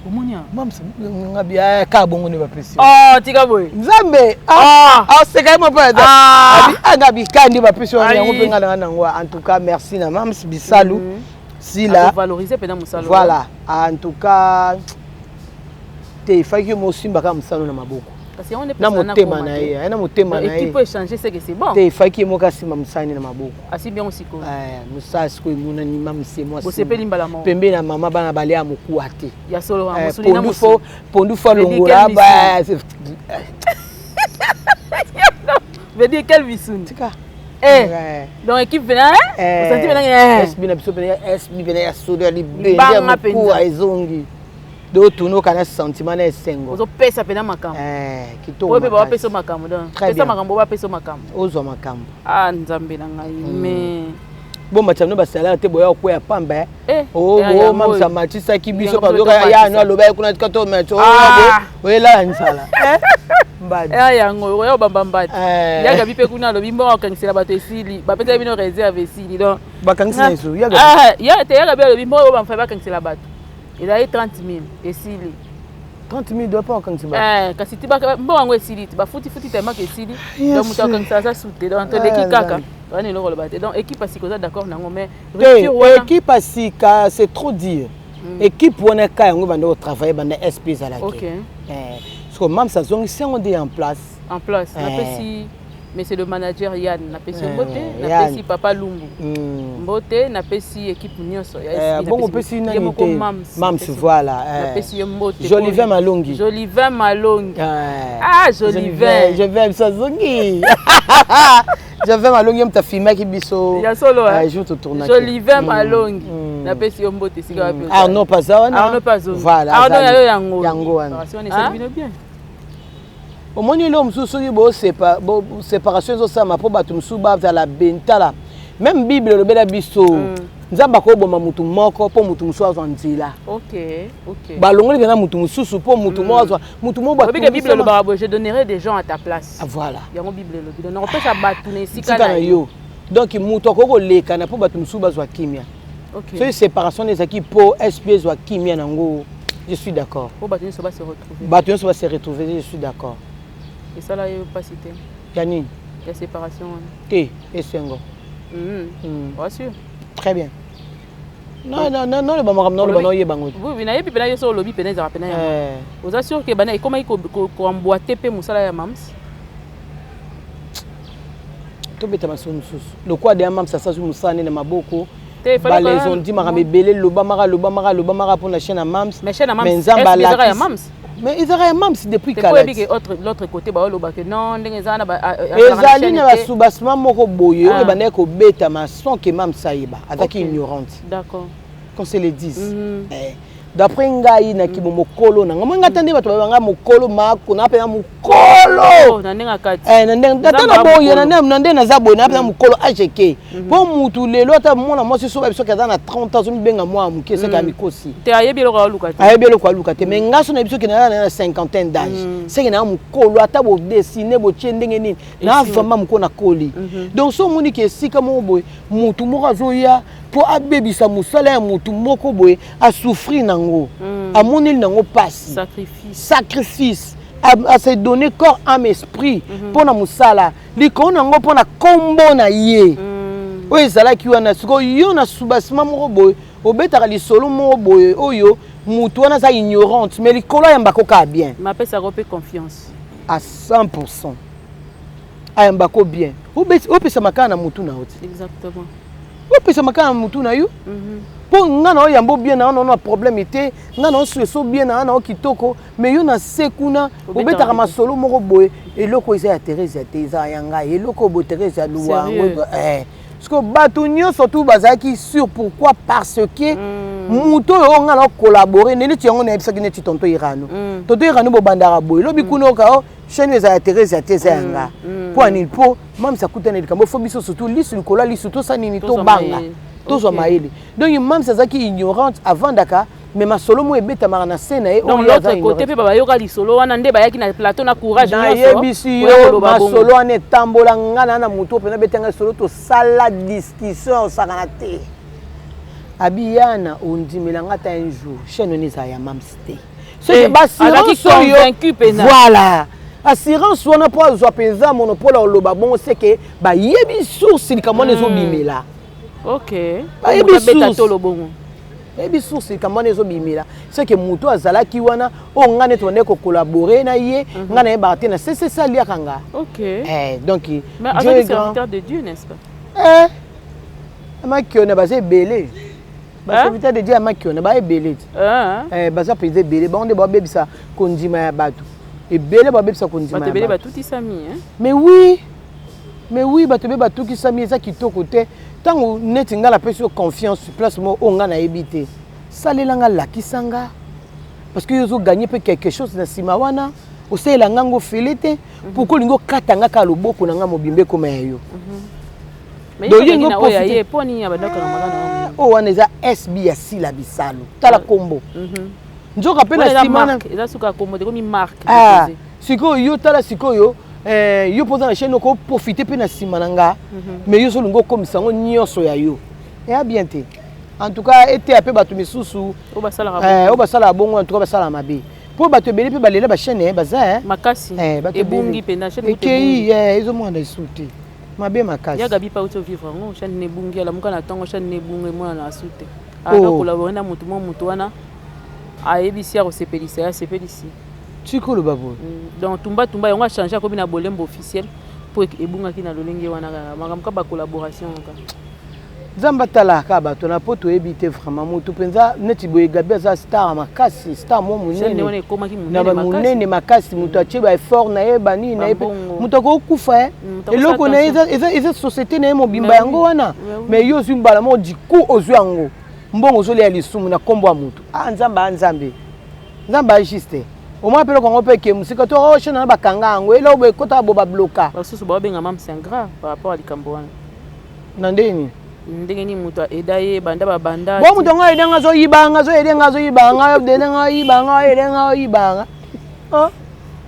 Omoni? Mamsa nga bi kaka bongo nde bapesi. Oh, tika boye. Nzambe aseka ye mo mpe anga bika nde bapesi wana yango mpe nga nanga nango. En tout cas, merci na Mams Bisalu Sila. Valoriser mpena mosala. Voilà, en tout cas te, efaki yo mosimba kaka mosala na maboko na motema na ye, aye na motema na ye. Équipe échanger, c'est que c'est bon. Te, efaki ye moko asimba mosala na maboko. Asimbi yango sikoyo. Mosala sikoyo emonani, mamse. Bosepeli mbala moko. Pembeni na mama, bana balia mokuwa te. Ya solo. Pondu fo alongola. Veut dire quel bisuni? Tika. Eh. Donc équipe pena, osenti pena. SB na biso pena, SB pena ya solo, ya libende ya mokuwa ezongi. Do tunoka na sentiment na esengo. Ozopesa pena makambo. Kitoko. Oyo mpe bawapesa makambo, donc pesa makambo, bapesa makambo. Ozwa makambo. Ah, Nzambe na ngai, mais Bombatisa bino basalaire te, boya kokwea pamba. Mamisa matisaki biso yano, aloba kuna tika to oyelala nzala. Mbadi yango oya obamba mbadi. Yagabi mpe kuna alobi mbongo akangisela bato esili, bapesaki bino réserve, esili, donc Bakangisi na esu? Ya te, Yagabi alobi mbongo oyo bamfai bakangisela bato ezali 30 000, esili. 30 000 doit pas okangisa bato. Kasi ti mbongo yango esili ti bafutifuti tellement esili, donc moto akangisa aza su te, donc toleki kaka wana, eloko oloba te. Donc équipe ya sika, oza d'accord nango, mais te, équipe ya sika, c'est trop dire. Équipe wana ka yango banda kotravaille banda SP ezalaki, parce que Mams azongisi yango nde en place. En place. Napesi monsieur le manager Yann, napesi yo mbote, napesi papa Lumbu mbote, napesi équipe nyonso. Bongo opesi nani te? Mams, voilà. Napesi ye mbote. Jolivin Malongi. Jolivin Malongi, ah, Jolivin. Jolivin biso azongi, Jolivin Malongi ye moto afilmaki biso. Ya solo. Jour totournaki. Jolivin Malongi, napesi yo mbote esika wapi. Arnaud paza wana. Arnaud Pazongi. Voilà. Arnaud yayo yango. Yango wana. Esali bino bien. Omoni eloko mosusu, soki séparation ezosalama mpo bato mosusu bazala bentala, même Bible elobela biso, Nzambe akoboma mutu moko mpo mutu mosusu azwa nzela. Balongoli mpenza mutu mosusu mpo mutu moko azwa mutu moko. Bible elobaka boye: "Je donnerai des gens à ta place." Voilà. Yango Bible elobi, donc nakopesa bato na esika na yo. Donc mutu akoki kolekana mpo bato mosusu bazwa kimia. Soki séparation ezalaki mpo SP ezwa kimia nango, je suis d'accord. Po bato nyonso base retrouver. Bato nyonso base retrouver, je suis d'accord. Esala yo mpasi te? Ya nini? Ya séparation wana. Te, esengo. Sûr? Très bien. Naloba makambo naloba, naoyeba ngo. Oui, nayebi mpena yo so olobi mpena ezalaka mpena yango. Oza sûr ke bana ekomaki koemboîte mpe mosala ya Mams? Tobeta masolo mosusu lokola deya Mams asazwi mosala nde na maboko. Balezo ndi makambo ebele, lobamaka, lobamaka, lobamaka mpona chaîne ya Mams. Mais Nzambe alakisi, mais ezalaka ya Mams depuis kala. L'autre côté baolobaka non, ndenge eza na Ezali na basoubassement moko boye oyo ebandaki kobetama sans ke Mams ayeba, azalaki ignorante. Qu'on se le dise, d'après ngai nakimo mokolo na ngai, ngai ta nde bato babanga mokolo mako na mpena mokolo. Na ndenge akati. Ata na boye na nde naza boye na mpena mokolo ageke mpo mutu lelo, ata mwana mwasi so bayebi soki aza na 30 ans, azomibenga mwana moke, soki ya mikosi. Te, ayebi eloko aluka te. Ayebi eloko aluka te. Mais ngai so nayebi soki naza na cinquantaine d'âge, seke naa mokolo, ata bodesine botie ndenge nini, naa vraiment mokolo nakoli. Donc so omoni ke esika moko boye mutu moko azoya mpo abebisa mosala ya mutu moko boye, asouffrir nango. Amoneli nango mpasi. Sacrifice. Sacrifice, ase donner corps, âme, esprit mpo na mosala likolo nango, mpo na nkombo na ye oyo ezalaki wana. Sikoyo yo na soubassement moko boye, obetaka lisolo moko boye oyo mutu wana aza ignorante, mais likolo ayambako kaka bien. Mais apesaka mpe confiance. À 100, ayambako bien. Opesama kaka na mutu na yo te. Exactement. Opesama kaka na mutu na yo, mpo nga na oyamba bien na wana, problème te. Nga na osueso bien na wana, o kitoko, mais yo na se kuna obetaka masolo moko boye: eloko eza ya Therese te, eza ya ngai. Eloko boye Therese ya luwango. Parce que bato nyonso tu bazalaki sûr. Pourquoi? Parce que moto oyo nga na ocollabore neti yango, nayebisaki neti tonto Irano. Tonto Irano, bobandaka boye, lobi kuna oka o chaîne eza ya Therese te, eza ya nga. Mpo anini? Mpo Mamisi akutana likambo, fo biso surtout lisu likolo ya lisu, tosala nini? Tobanga, tozwa mayele. Donc Mamisi azalaki ignorante, avandaka, mais masolo mo ebetamaka na se na ye. Donc l'autre côté mpe bayoka lisolo wana nde bayaki na plateau na courage. Nayebisi yo, masolo wana etambola. Nga na motu mpenza betanga lisolo, tosala discussion, osakana te. Abi yana ondimela ata un jour chaîne wana ezala ya Mamsi te. Soki baassurance oyo, voilà, assurance wana mpo azwa mpenza monopole ya koloba bongo, seke bayebi source likambo wana ezobimela. Bayebi source. Bayebi source likambo wana ezobimela, seke moto azalaki wana oyo ngai neti bandeki kocollaborer na ye, ngai nayebaka te na ccc aliaka nga. Donc Mais azali serviteur de Dieu, n'est-ce pas? Makiona baza ebele, baserviteur de Dieu ya makiona ba ebele ti, baza mpenza ebele. Bango nde babebisa kondima ya bato ebele, babebisa kondima. Bato ebele batutisami. Mais oui, mais oui, bato ebele batukisami. Eza kitoko te. Ntango neti ngai napesi yo confiance, place moko oyo ngai nayebi te, salela nga, lakisa nga, parce que yo ozoganye mpe quelque chose na nsima wana. Osalela nga ngo fele te. Pourquoi olingi okata nga kaka loboko na nga mobimba ekoma ya yo? Oyo wana eza SB ya Sila Bisalo. Tala kombo nzoka mpe na nsima. Sikoyo yo, tala sikoyo, yo mpoza na chaîne, okoprofite mpe na nsima na nga, mais yo ozolingi okomisa yango nyonso ya yo. Eya bien te. En tout cas, eteya mpe bato misusu oyo oyo basalaka bongo. En tout cas, basalaka mabe, mpo bato ebele mpe balela bachaîne baza. Makasi. Ebungi mpenza chaîne. Ekei, ezomona esu te, mabe makasi. Ya Gabi pa uti ovivre yango, chaîne nebungi, alamuka na ntongo, chaîne nebungi, emona na asu te. Akocollaborer na motu mo, motu wana ayebisi ya kosepelisa ye, asepelisi. Tika oloba boye. Donc tumba tumba yango achange, akomi na Bolembo Officiel, mpo ebungaki na lolenge wana kaka, makambo ka bacollaboration kaka. Nzambe atalaka kaka bato na po toyebi te. Vraiment, motu mpenza neti boye, Gabi aza star makasi, star mo monene. Ekomaki. Na monene makasi. Moto atie baeffort na ye, banini na ye, mpe moto akokufa ye, eloko na ye eza société na ye mobimba, yango wana. Mais yo ozwi mbala moko, du coup ozwi yango mbongo, ozolia lisumu na nkombo ya motu. Ah, Nzambe, a Nzambe, Nzambe ajuste omoi mpe eloko yango mpe eke mosika to o chaîne na bakanga yango, eloko boye ekotaka bo babloka. Basusu baobenga Mams ingrat par rapport ya likambo wana. Na ndeni? Ndenge nini moto aeda ye banda babanda? Bo moto yango aede nga, azoyibanga, azoyede nga, azoyibanga, aede nga, oyibanga, oyede nga, oyibanga.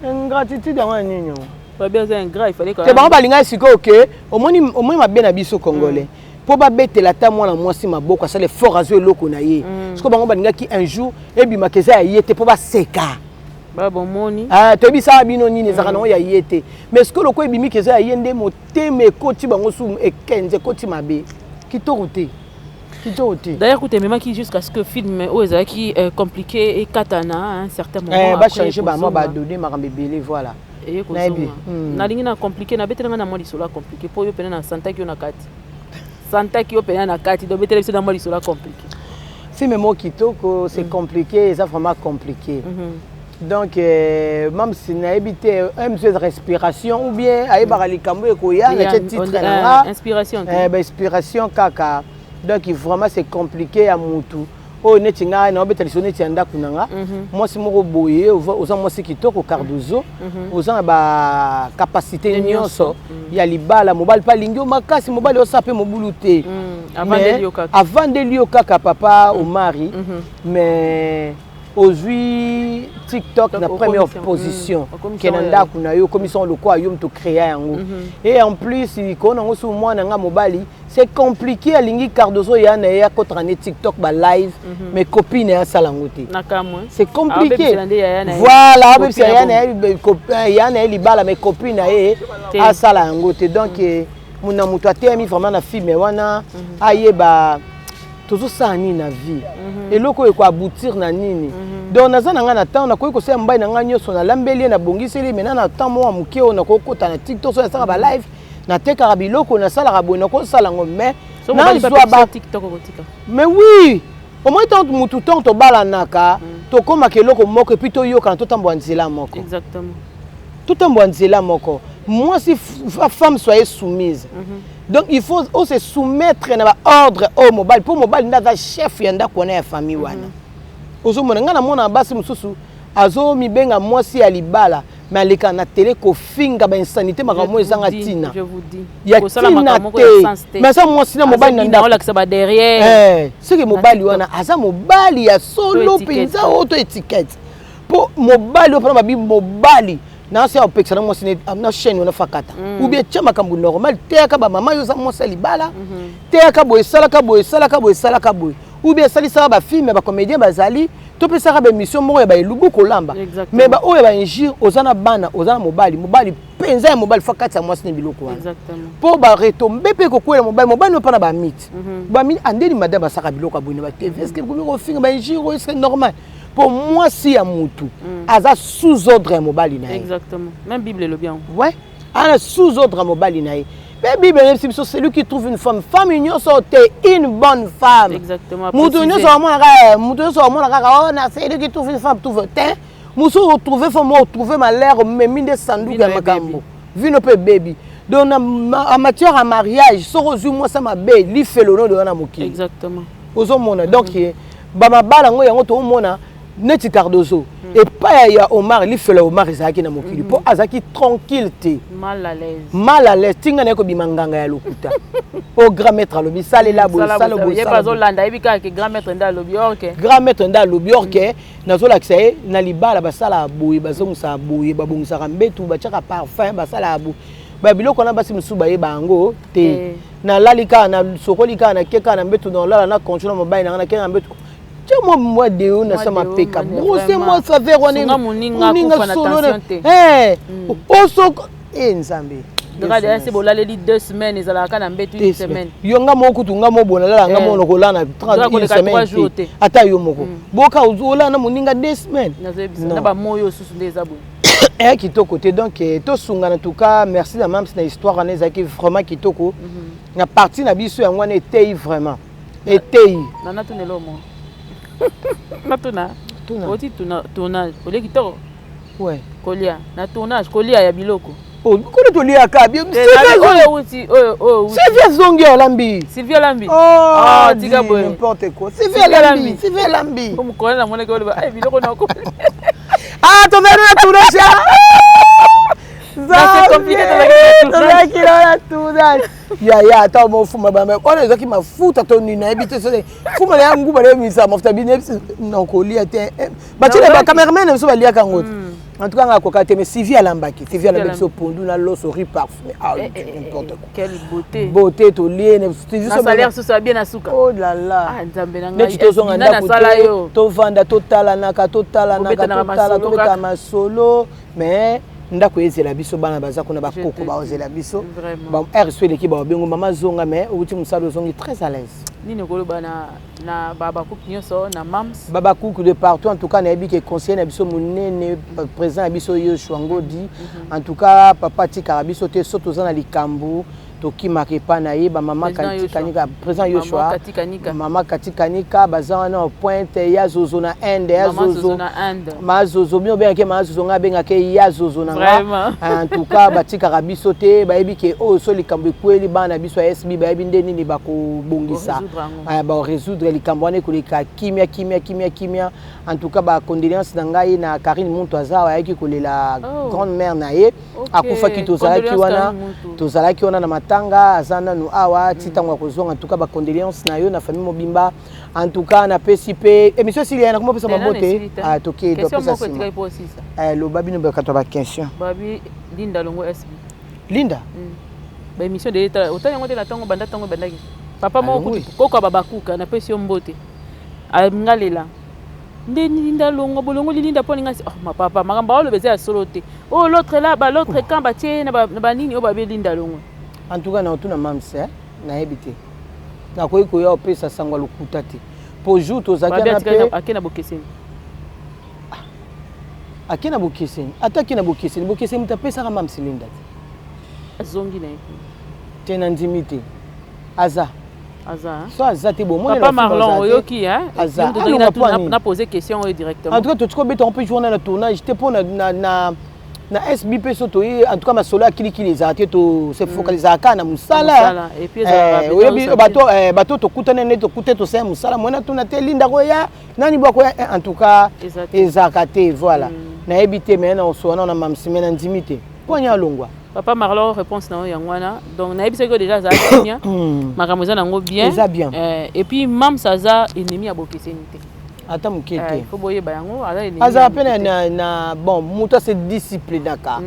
Ingratitude yango ya nini yango? Babi aza ingrat, il fallait te. Bango balingai sikoyo ke omoni, omoni mabe na biso Congolais, mpo babetela ata mwana mwasi maboko, asala effort, azwa eloko na ye. Sikoyo bango balingaki un jour ebimaka eza ya ye te, mpo baseka. Bomoni. Toyebisaka bino nini, ezalaka nango ya ye te. Mais sikoyo lokola ebimiki eza ya ye, nde motema ekoti bango su, ekenze ekoti mabe. Kitoko te, kitoko te. D'ailleurs kuta ememaki jusqu'à ce que film oyo ezalaki compliqué ekatana à un certain moment. Bachange bamwa badonné, makambo ebele, voilà. Eye kozonga. Nalingi na compliqué, nabetelanga na mwa lisolo ya compliqué, mpo oyo pena na santaki yo na kati, santaki yo pena na kati. Donc betela biso na mwa lisolo ya compliqué. Film moko kitoko, c'est compliqué, eza vraiment compliqué. Donc même si nayebi te mosu eza inspiration ou bien ayebaka likambo ekoya, natie titre na nga. Inspiration. Bainspiration kaka. Donc vraiment, c'est compliqué ya mutu oyo neti ngai naobeta liso neti ya ndako na nga. Mwasi moko boye, oza mwasi kitoko, Cardozo, oza na bacapacité nyonso ya libala, mobali mpe alingi yo makasi, mobali osala mpe mobulu te, avandeli yo kaka papa Omari, mais ozwi. TikTok na première position ke na ndako na yo, okomisa yango lokola yo moto créa yango. Et en plus, likolo nango, so mwana nga mobali, c'est compliqué. Alingi Cardozo ya na ye akotaka ne TikTok, balive, mais copine ye asala yango te. C'est compliqué, voilà. Abebisa ya na ye libala, mais copine na ye asala yango te. Donc na moto ateyami vraiment na film wana, ayeba tozosala nini na vie, eloko oyo ekoaboutir na nini. Donc naza na ngai na temps, nakoki kosala mobali na ngai nyonso, nalambeli ye, nabongiseli. Maintenant, na temps moko ya moke oyo nakokota na TikTok, so nasalaka balive, natekaka biloko, nasalaka boye, nakosala yango, mais nazwa ba, mais oui, au moins tant mutu ntango tobalanaka, tokomaka eloko moko et puis toyokana, totambola nzela moko. Totambola nzela moko. Mwasi, femme, soyez soumise. Donc il faut ose soumettre na baordre oyo mobali, mpo mobali nde aza chef ya ndako wana, ya famille wana. Ozomona, ngai namona basi mosusu azomibenga mwasi ya libala, mais aleka na télé kofinga, bainsanité, makambo ezanga ntina ya ntina te, mais aza mwasi na mobali na ndako. Soki mobali wana aza mobali ya solo mpenza, oyo to étiquette, mpo mobali oyo mpona babi mobali nasi opekisa na mwasi na chaîne wana, fakata ou bien tia makambo normal, teyaka bamama. Yo oza mwasi ya libala, teyaka boye, esalaka boye, esalaka boye, esalaka boye, ou bien esalisaka bafilm ya bacomédien, bazali topesaka baémission moko ya baelubu kolamba, mais baoyo ya bainjure. Oza na bana, oza na mobali, mobali mpenza ya mobali fa kati ya mwasi na biloko wana, mpo baretombe mpe ekokwela mobali. Mobali mpa na bamite bamite andeni madame asaka biloko ya boye na batv, est-ce komi kofinga bainjure oyo, est-ce normal? Mpo mwasi ya mutu aza sous ordre ya mobali na ye. Exactement, même Bible elobi yango. Ouais, aza sous ordre ya mobali na ye. Mpe Bible eyebisi biso: celui qui trouve une femme, femme nyonso te, une bonne femme. Mutu nyonso amonaka, mutu nyonso amona kaka o na celui qui trouve une femme trouve te. Mosusu otrouve femme, otrouve malheur, omemi nde sanduku ya makambo, vino mpe ebebi. Donc en matière ya mariage, soki ozwi mwasi mabe, lifelo no deya na mokili. Ozomona, donc bamabala yango, yango toomona neti Cardozo epai ya Omar, lifelo ya Omar ezalaki na mokili, mpo azalaki tranquille te. Mal à l'aise. Mal à l'aise, ntinga na ye kobima nganga ya lokuta o grand maître alobi salela boye, sala boye. Ye azolanda, yebi kaka ke grand maître nde alobi orke. Grand maître nde alobi orke. Nazolakisa ye na libala, basalaka boye, bazongisaka boye, babongisaka mbetu, batiaka parfum, basalaka boye, babiloko wana. Basi mosusu bayeba yango te. Nalali kaka, nasokoli kaka, nake kaka na mbetu, nalala na contrôle mobali nanga, nake na mbetu, tia mwa mwa deo na sa mapeka, brosse mwa saveur wana, moninga solo osoko e Nzambe. Se bolaleli 2 semaines, ezalaka na mbetu une semaine. Yo nga moko kutu, nga moko bona lala, nga moko nakolala na 30 une semaine te. Ata yo moko boka olala na moninga 2 semaines. Na bamoyo osusu nde eza boye. Eya kitoko te. Donc tosungana. En tout cas, merci na Mams na histoire wana, ezalaki vraiment kitoko na partie na biso. Yango wana eteyi, vraiment eteyi. Nana, tuna eloko natuna. Oti tournage, olie kitoko? Ouais. Kolia na tournage, kolia ya biloko. Kuna toliaka. Sylvie azongi, alambi. Sylvie alambi. Oh, tika boye. N'importe quoi, Sylvie alambi, Sylvie alambi. Mokolo namonaki oloba biloko na Ah, tozali na tournage, tozalaki na tournage, yaya. Ata mofuma wana ezalaki mafuta to nini, nayebi te. Fuma na ya nguba, nayebisa mafuta bino na kolia te. Batiele bacameraman na biso baliaka yango te. En tout cas, nga akoka te, mais Sylvie alambaki. Sylvie alambaki biso pondu na loso, riz parfumé. Ah, n'importe quoi. Quelle beauté. Beauté, tolie. Na salaire susu bien na suka. Oh là là. Ah, Nzambe na ngai. Neti tozonga ndako te, tovanda, totalanaka, totalanaka, totala, tobetaka masolo, mais ndako ezela biso, bana baza kuna, bakoko baozela biso. Heure so eleki, baobengo mama zonga, mais outi mosala, ozongi très à l'aise. Nini okoloba na babakuku nyonso, na Mams? Babakuku de partout, en tout cas nayebi ke conseiller na biso monene, président na biso Yoshua Ngodi, en tout cas papa atikaka biso te. So toza na likambo, tokimaka epai na ye. Bamama Katikanika, président Yoshua, mama Katikanika, baza wana pointe ya zozo na Inde, ya zozo, mazozo bino obengaki mazozo, ngai abengaki ya zozo na nga. En tout cas, batikaka biso te. Bayebi ke oyo so likambo ekweli bana na biso ya SB, bayebi nde nini bakobongisa, bakorésoudre likambo wana, ekoleka kimia, kimia, kimia, kimia. En tout cas, bacondoléance na ngai na Karine Muntu, aza ayaki kolela grande mère na ye akufaki. Tozalaki wana, tozalaki wana na matanga. matanga, aza nanu awa ti ntango akozonga. En tout cas, bacondoléance na yo na famille mobimba. En tout cas, napesi mpe émission esili ya nakoma opesa bambote. Toke topesa nsima. Loba bino bakato baquestion. Babi Linda Longo SB. Linda. Baémission de otali yango te na ntango banda, ntango ebandaki. Papa moko koko babakuka, napesi yo mbote. Ngalela nde Linda Longo bolongo Linda mpo ninga. Oh, mapapa, makambo aoloba eza ya solo te. Oyo l'autre là ba l'autre camp batie na banini oyo babe Linda Longo. En tout cas, na otuna mams, nayebi te, nakoki koya opesa sango ya lokuta te, po jour tozalaki wana mpe ake na bokeseni. Ake na bokeseni, ata ake na bokeseni, bokeseni moto apesaka mams Linda te. Azongi na ye. Te, na ndimi te, aza. Aza. So aza te. Papa Marlon, oyoki? Aza. Na poser question oyo directement. En tout cas, totika obeta mpe journée na tournage te, mpo na SB mpe so toye. En tout cas, masolo ya kilikili ezala te, tose focalisaka kaka na mosala. Oyebi bato tokutani nde tokute, tosala mosala. Mwana tuna te Linda koya nani bo akoya. En tout cas, ezalaka te. Voilà, nayebi te, mais na osowana na mamsi, mais na ndimi te mpo anya alongwa. Papa Marlon, réponse na yo yango wana. Donc nayebisaki yo déjà, azala kimia, makambo eza nango bien. Eza bien. Et puis mams aza ennemi ya bokeseni te. Ata moke te. Faut boyeba yango, aza ennemi. Azala mpe na bon, moto ase disciplinaka.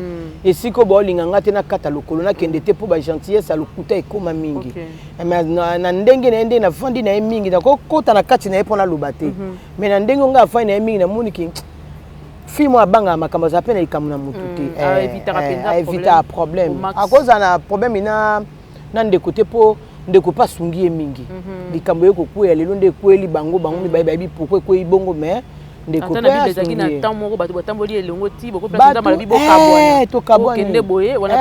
Esika oyo baolinga nga te, nakata lokolo, nakende te, mpo bagentillesse ya lokuta ekóma mingi. Mais na ndenge na ye, nde navandi na ye mingi, nakokɔta na kati na ye mpo naloba te. Mais na ndenge nga afandi na ye mingi, namoniki fille moko abangaka makambo, azala mpe na likambo na motu te, aevitaka problème. Akozala na problème na ndeko te, mpo ndeko mpe asungi ye mingi. Likambo ye kokwea lelo nde ekweli bango, bango mibale bayebi pourquoi ekwei bongo, mais ndeko mpe ezalaki na temps moko bato batamboli elongo ti bokobalobi bokabwana, boye wana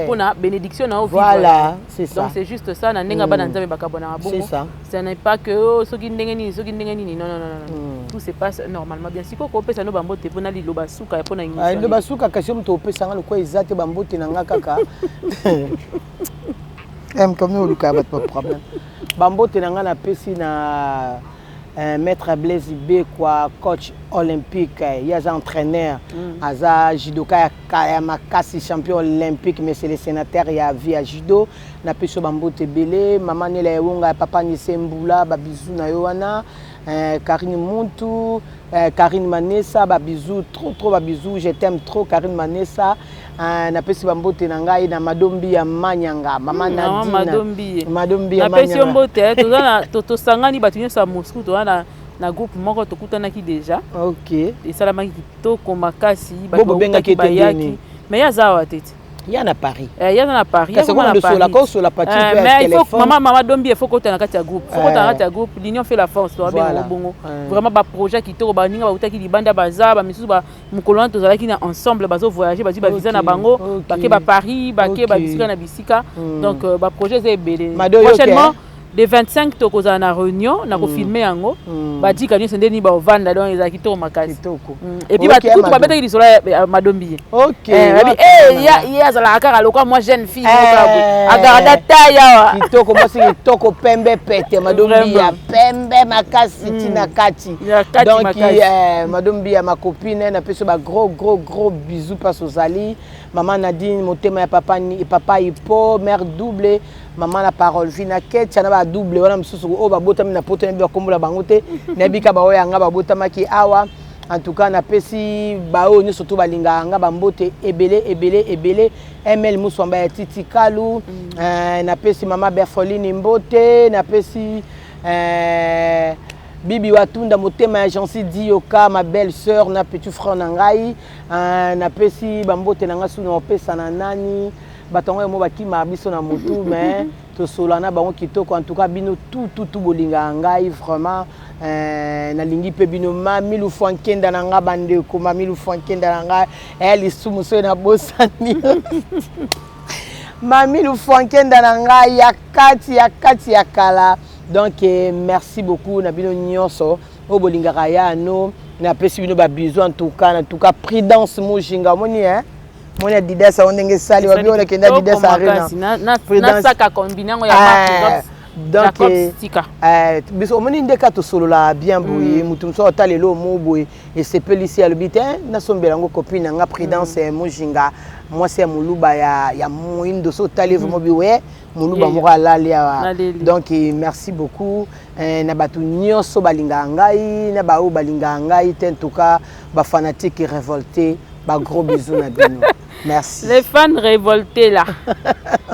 mpona bénédiction na yo. Voilà, c'est ça. Donc c'est juste ça, na ndenge bana Nzambe bakabwanaka bongo. Ce n'est pas que soki ndenge nini, soki ndenge nini, non, non, non, non. Tout se passe normalement bien. Sikoyo kopesa no bambote mpona liloba suka ya mpona émission. Liloba suka, kasi yo moto opesanga lokwa eza te. Bambote na nga kaka comme olukaka bato baproblème. Bambote na nga napesi na maître Blaise Bekwa, coach olympique. Ye aza entraîneur, aza judoka ya makasi, champion olympique, mais c'est le sénateur ya vie ya judo. Napesi yo bambote ebele. Mama Nela Ewonga ya papa Nise Mbula, babizu na yo wana. Karine Muntu, Karine Manesa, babisous trop trop, babisous, je t'aime trop, Karine Manesa. Napesi bambote na ngai na Madombi ya Manyanga, mama Nadine. Madombi. Madombi ya Napesi yo mbote. Toza tosangani bato nyonso ya Moscou, toza na groupe moko, tokutanaki déjà. Esalamaki kitoko makasi. Bato bobengaki bayaki, mais ye aza awa te ti. Ya na Paris. Eh, ya na Paris. Kasi kosolaka, osola pati mpe ya téléphone. Mama Dombi, il faut kota na kati ya groupe, faut kota na kati ya groupe. L'union fait la force, toabenga bongo. Vraiment, baprojet kitoko, baninga bautaki libanda, baza bamisusu. Mokolo wana tozalaki na ensemble, bazovoyage, bazwi bavisa na bango, bake baparis, bake babisika na bisika. Donc baprojet eza ebele. Prochainement, le 25, tokozala na réunion na kofilme yango, badika nyonso nde nini baovanda. Donc ezala kitoko makasi. Et puis kutu babetaki lisolo ya Madombi ye, ye azalaka kaka lokwa mwa jeune fille, agarda taille awa. Kitoko, mwasi kitoko, pembe pete. Madombi ya pembe makasi ntina kati. Donc Madombi ya macopine, napesi ba gros gros gros bisous mpasi ozali. Mama Nadine, motema ya papa, papa Ipo, mère double, mama na parole vi na ketia na badouble wana mosusu oyo babotami na Poto, nayebi bakombola bango te, nayebi ka baoyo yanga babotamaki awa. En tout cas, napesi baoyo nyonso to balingaka nga bambote ebele ebele ebele. Ml Muswamba ya Titi Kalu, napesi mama Berfoline mbote, napesi Bibi Watunda, motema ya Jansi Dioka, ma belle sœur na petit frère na ngai. Napesi bambote na ngai suna opesa na nani, bato yango mo bakimaka biso na motu, mais tosola na bango kitoko. En tout cas, bino tout tout tout bolingaka ngai vraiment, nalingi mpe bino. Mami Lufwa Nkenda na ngai, bandeko, mami Lufwa Nkenda na ngai, lisumu soki nabosani. Mami Lufwa Nkenda na ngai ya kati ya kati ya kala. Donc merci beaucoup na bino nyonso oyo bolingaka ya no, napesi bino babisous. En tout cas, en tout cas, Prudence Mojinga, omoni, hein, moni Adidas yango ndenge esali, wabi oyo nakende Adidas Arena. Nasaka combine yango ya. Donc biso omoni nde kaka tosolola bien boye. Motu mosusu ata lelo omo boye esepelisi, alobi te nasombela yango copine na nga Prudence Mojinga, mwasi ya moluba ya moindo. So otali vraiment bi we. Moluba moko alali awa. Donc merci beaucoup na bato nyonso balingaka ngai, na baoyo balingaka ngai te. En tout cas, bafanatique révolté, bagros bisous na bino. Merci. Les fans révoltés là,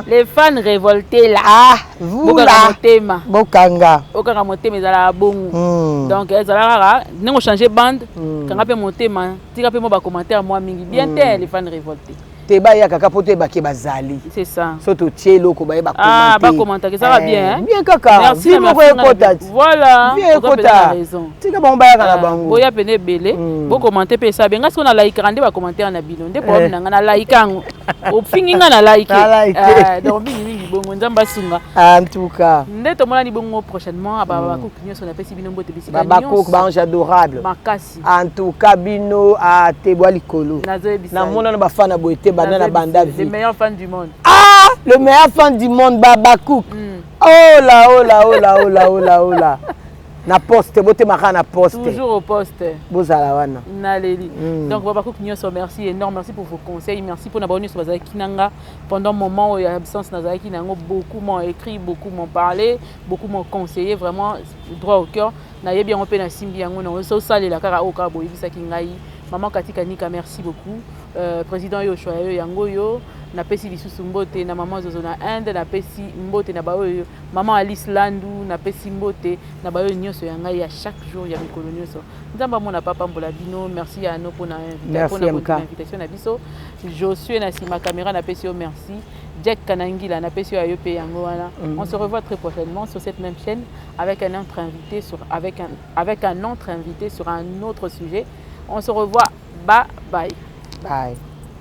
les fans révoltés là. Ah, vous là. Motema. Bokanga. Okanga motema, ezalaka bongo. Donc ezala kaka ndenge ochange bande, kanga mpe motema, tika mpe mo bacommentaire mwa mingi bien te, les fans révoltés. Te, bayaka kaka mpo toyebake bazali. C'est ça. So totie eloko, bayeba. Ah, bakommentaka, ezalaka bien. Bien kaka. Merci. Moko ekota. Voilà. Vie ekota, tika bango bayaka na bango. Boya pene ebele, bokommente mpe esa benga. Siko nalayikaka nde bacommentaire na bino nde problème na nga. Nalayika yango, ofingi nga, nalayike. Donc mingimingi bongo, Nzambe asunga. En tout cas. Nde tomonani bongo prochainement. Babakuki nyonso, napesi bino mbote bisika. Babakuki, baange adorable. Makasi. En tout cas, bino atebwa likolo. Namonana bafana boye te banda na banda vie. Le meilleur fan du monde. Ah, le meilleur fan du monde, Babakouk. Oh là, oh là, oh là, oh là, oh là, oh là, na poste, botemaka na poste. Toujours au poste. Bozala wana. Naleli. Donc Babakouk nyonso, merci énorme, merci pour vos conseils, merci mpona bango nyonso bazalaki na nga pendant moment oyo ya absence nazalaki na yango. Beaucoup m'ont écrit, beaucoup m'ont parlé, beaucoup m'ont conseillé, vraiment droit au cœur. Nayebi yango mpe nasimbi yango na osalela kaka oyo kaka boyebisaki ngai. Mama Katika Nika, merci beaucoup. Président Yoshua, yo yango oyo napesi lisusu mbote na mama Zozo na Inde, napesi mbote na baoyo, mama Alice Landu, napesi mbote na baoyo nyonso ya ngai ya chaque jour, ya mikolo nyonso. Nzambe amona, papambola bino. Merci ya ano mpona invitation na biso. Josue na nsima caméra, napesi yo merci. Jack Kanangila, napesi yo ya yo mpe yango wana. On se revoit très prochainement sur cette même chaîne avec un autre invité sur avec un autre invité sur un autre sujet. On se revoit. Bye bye. Bye.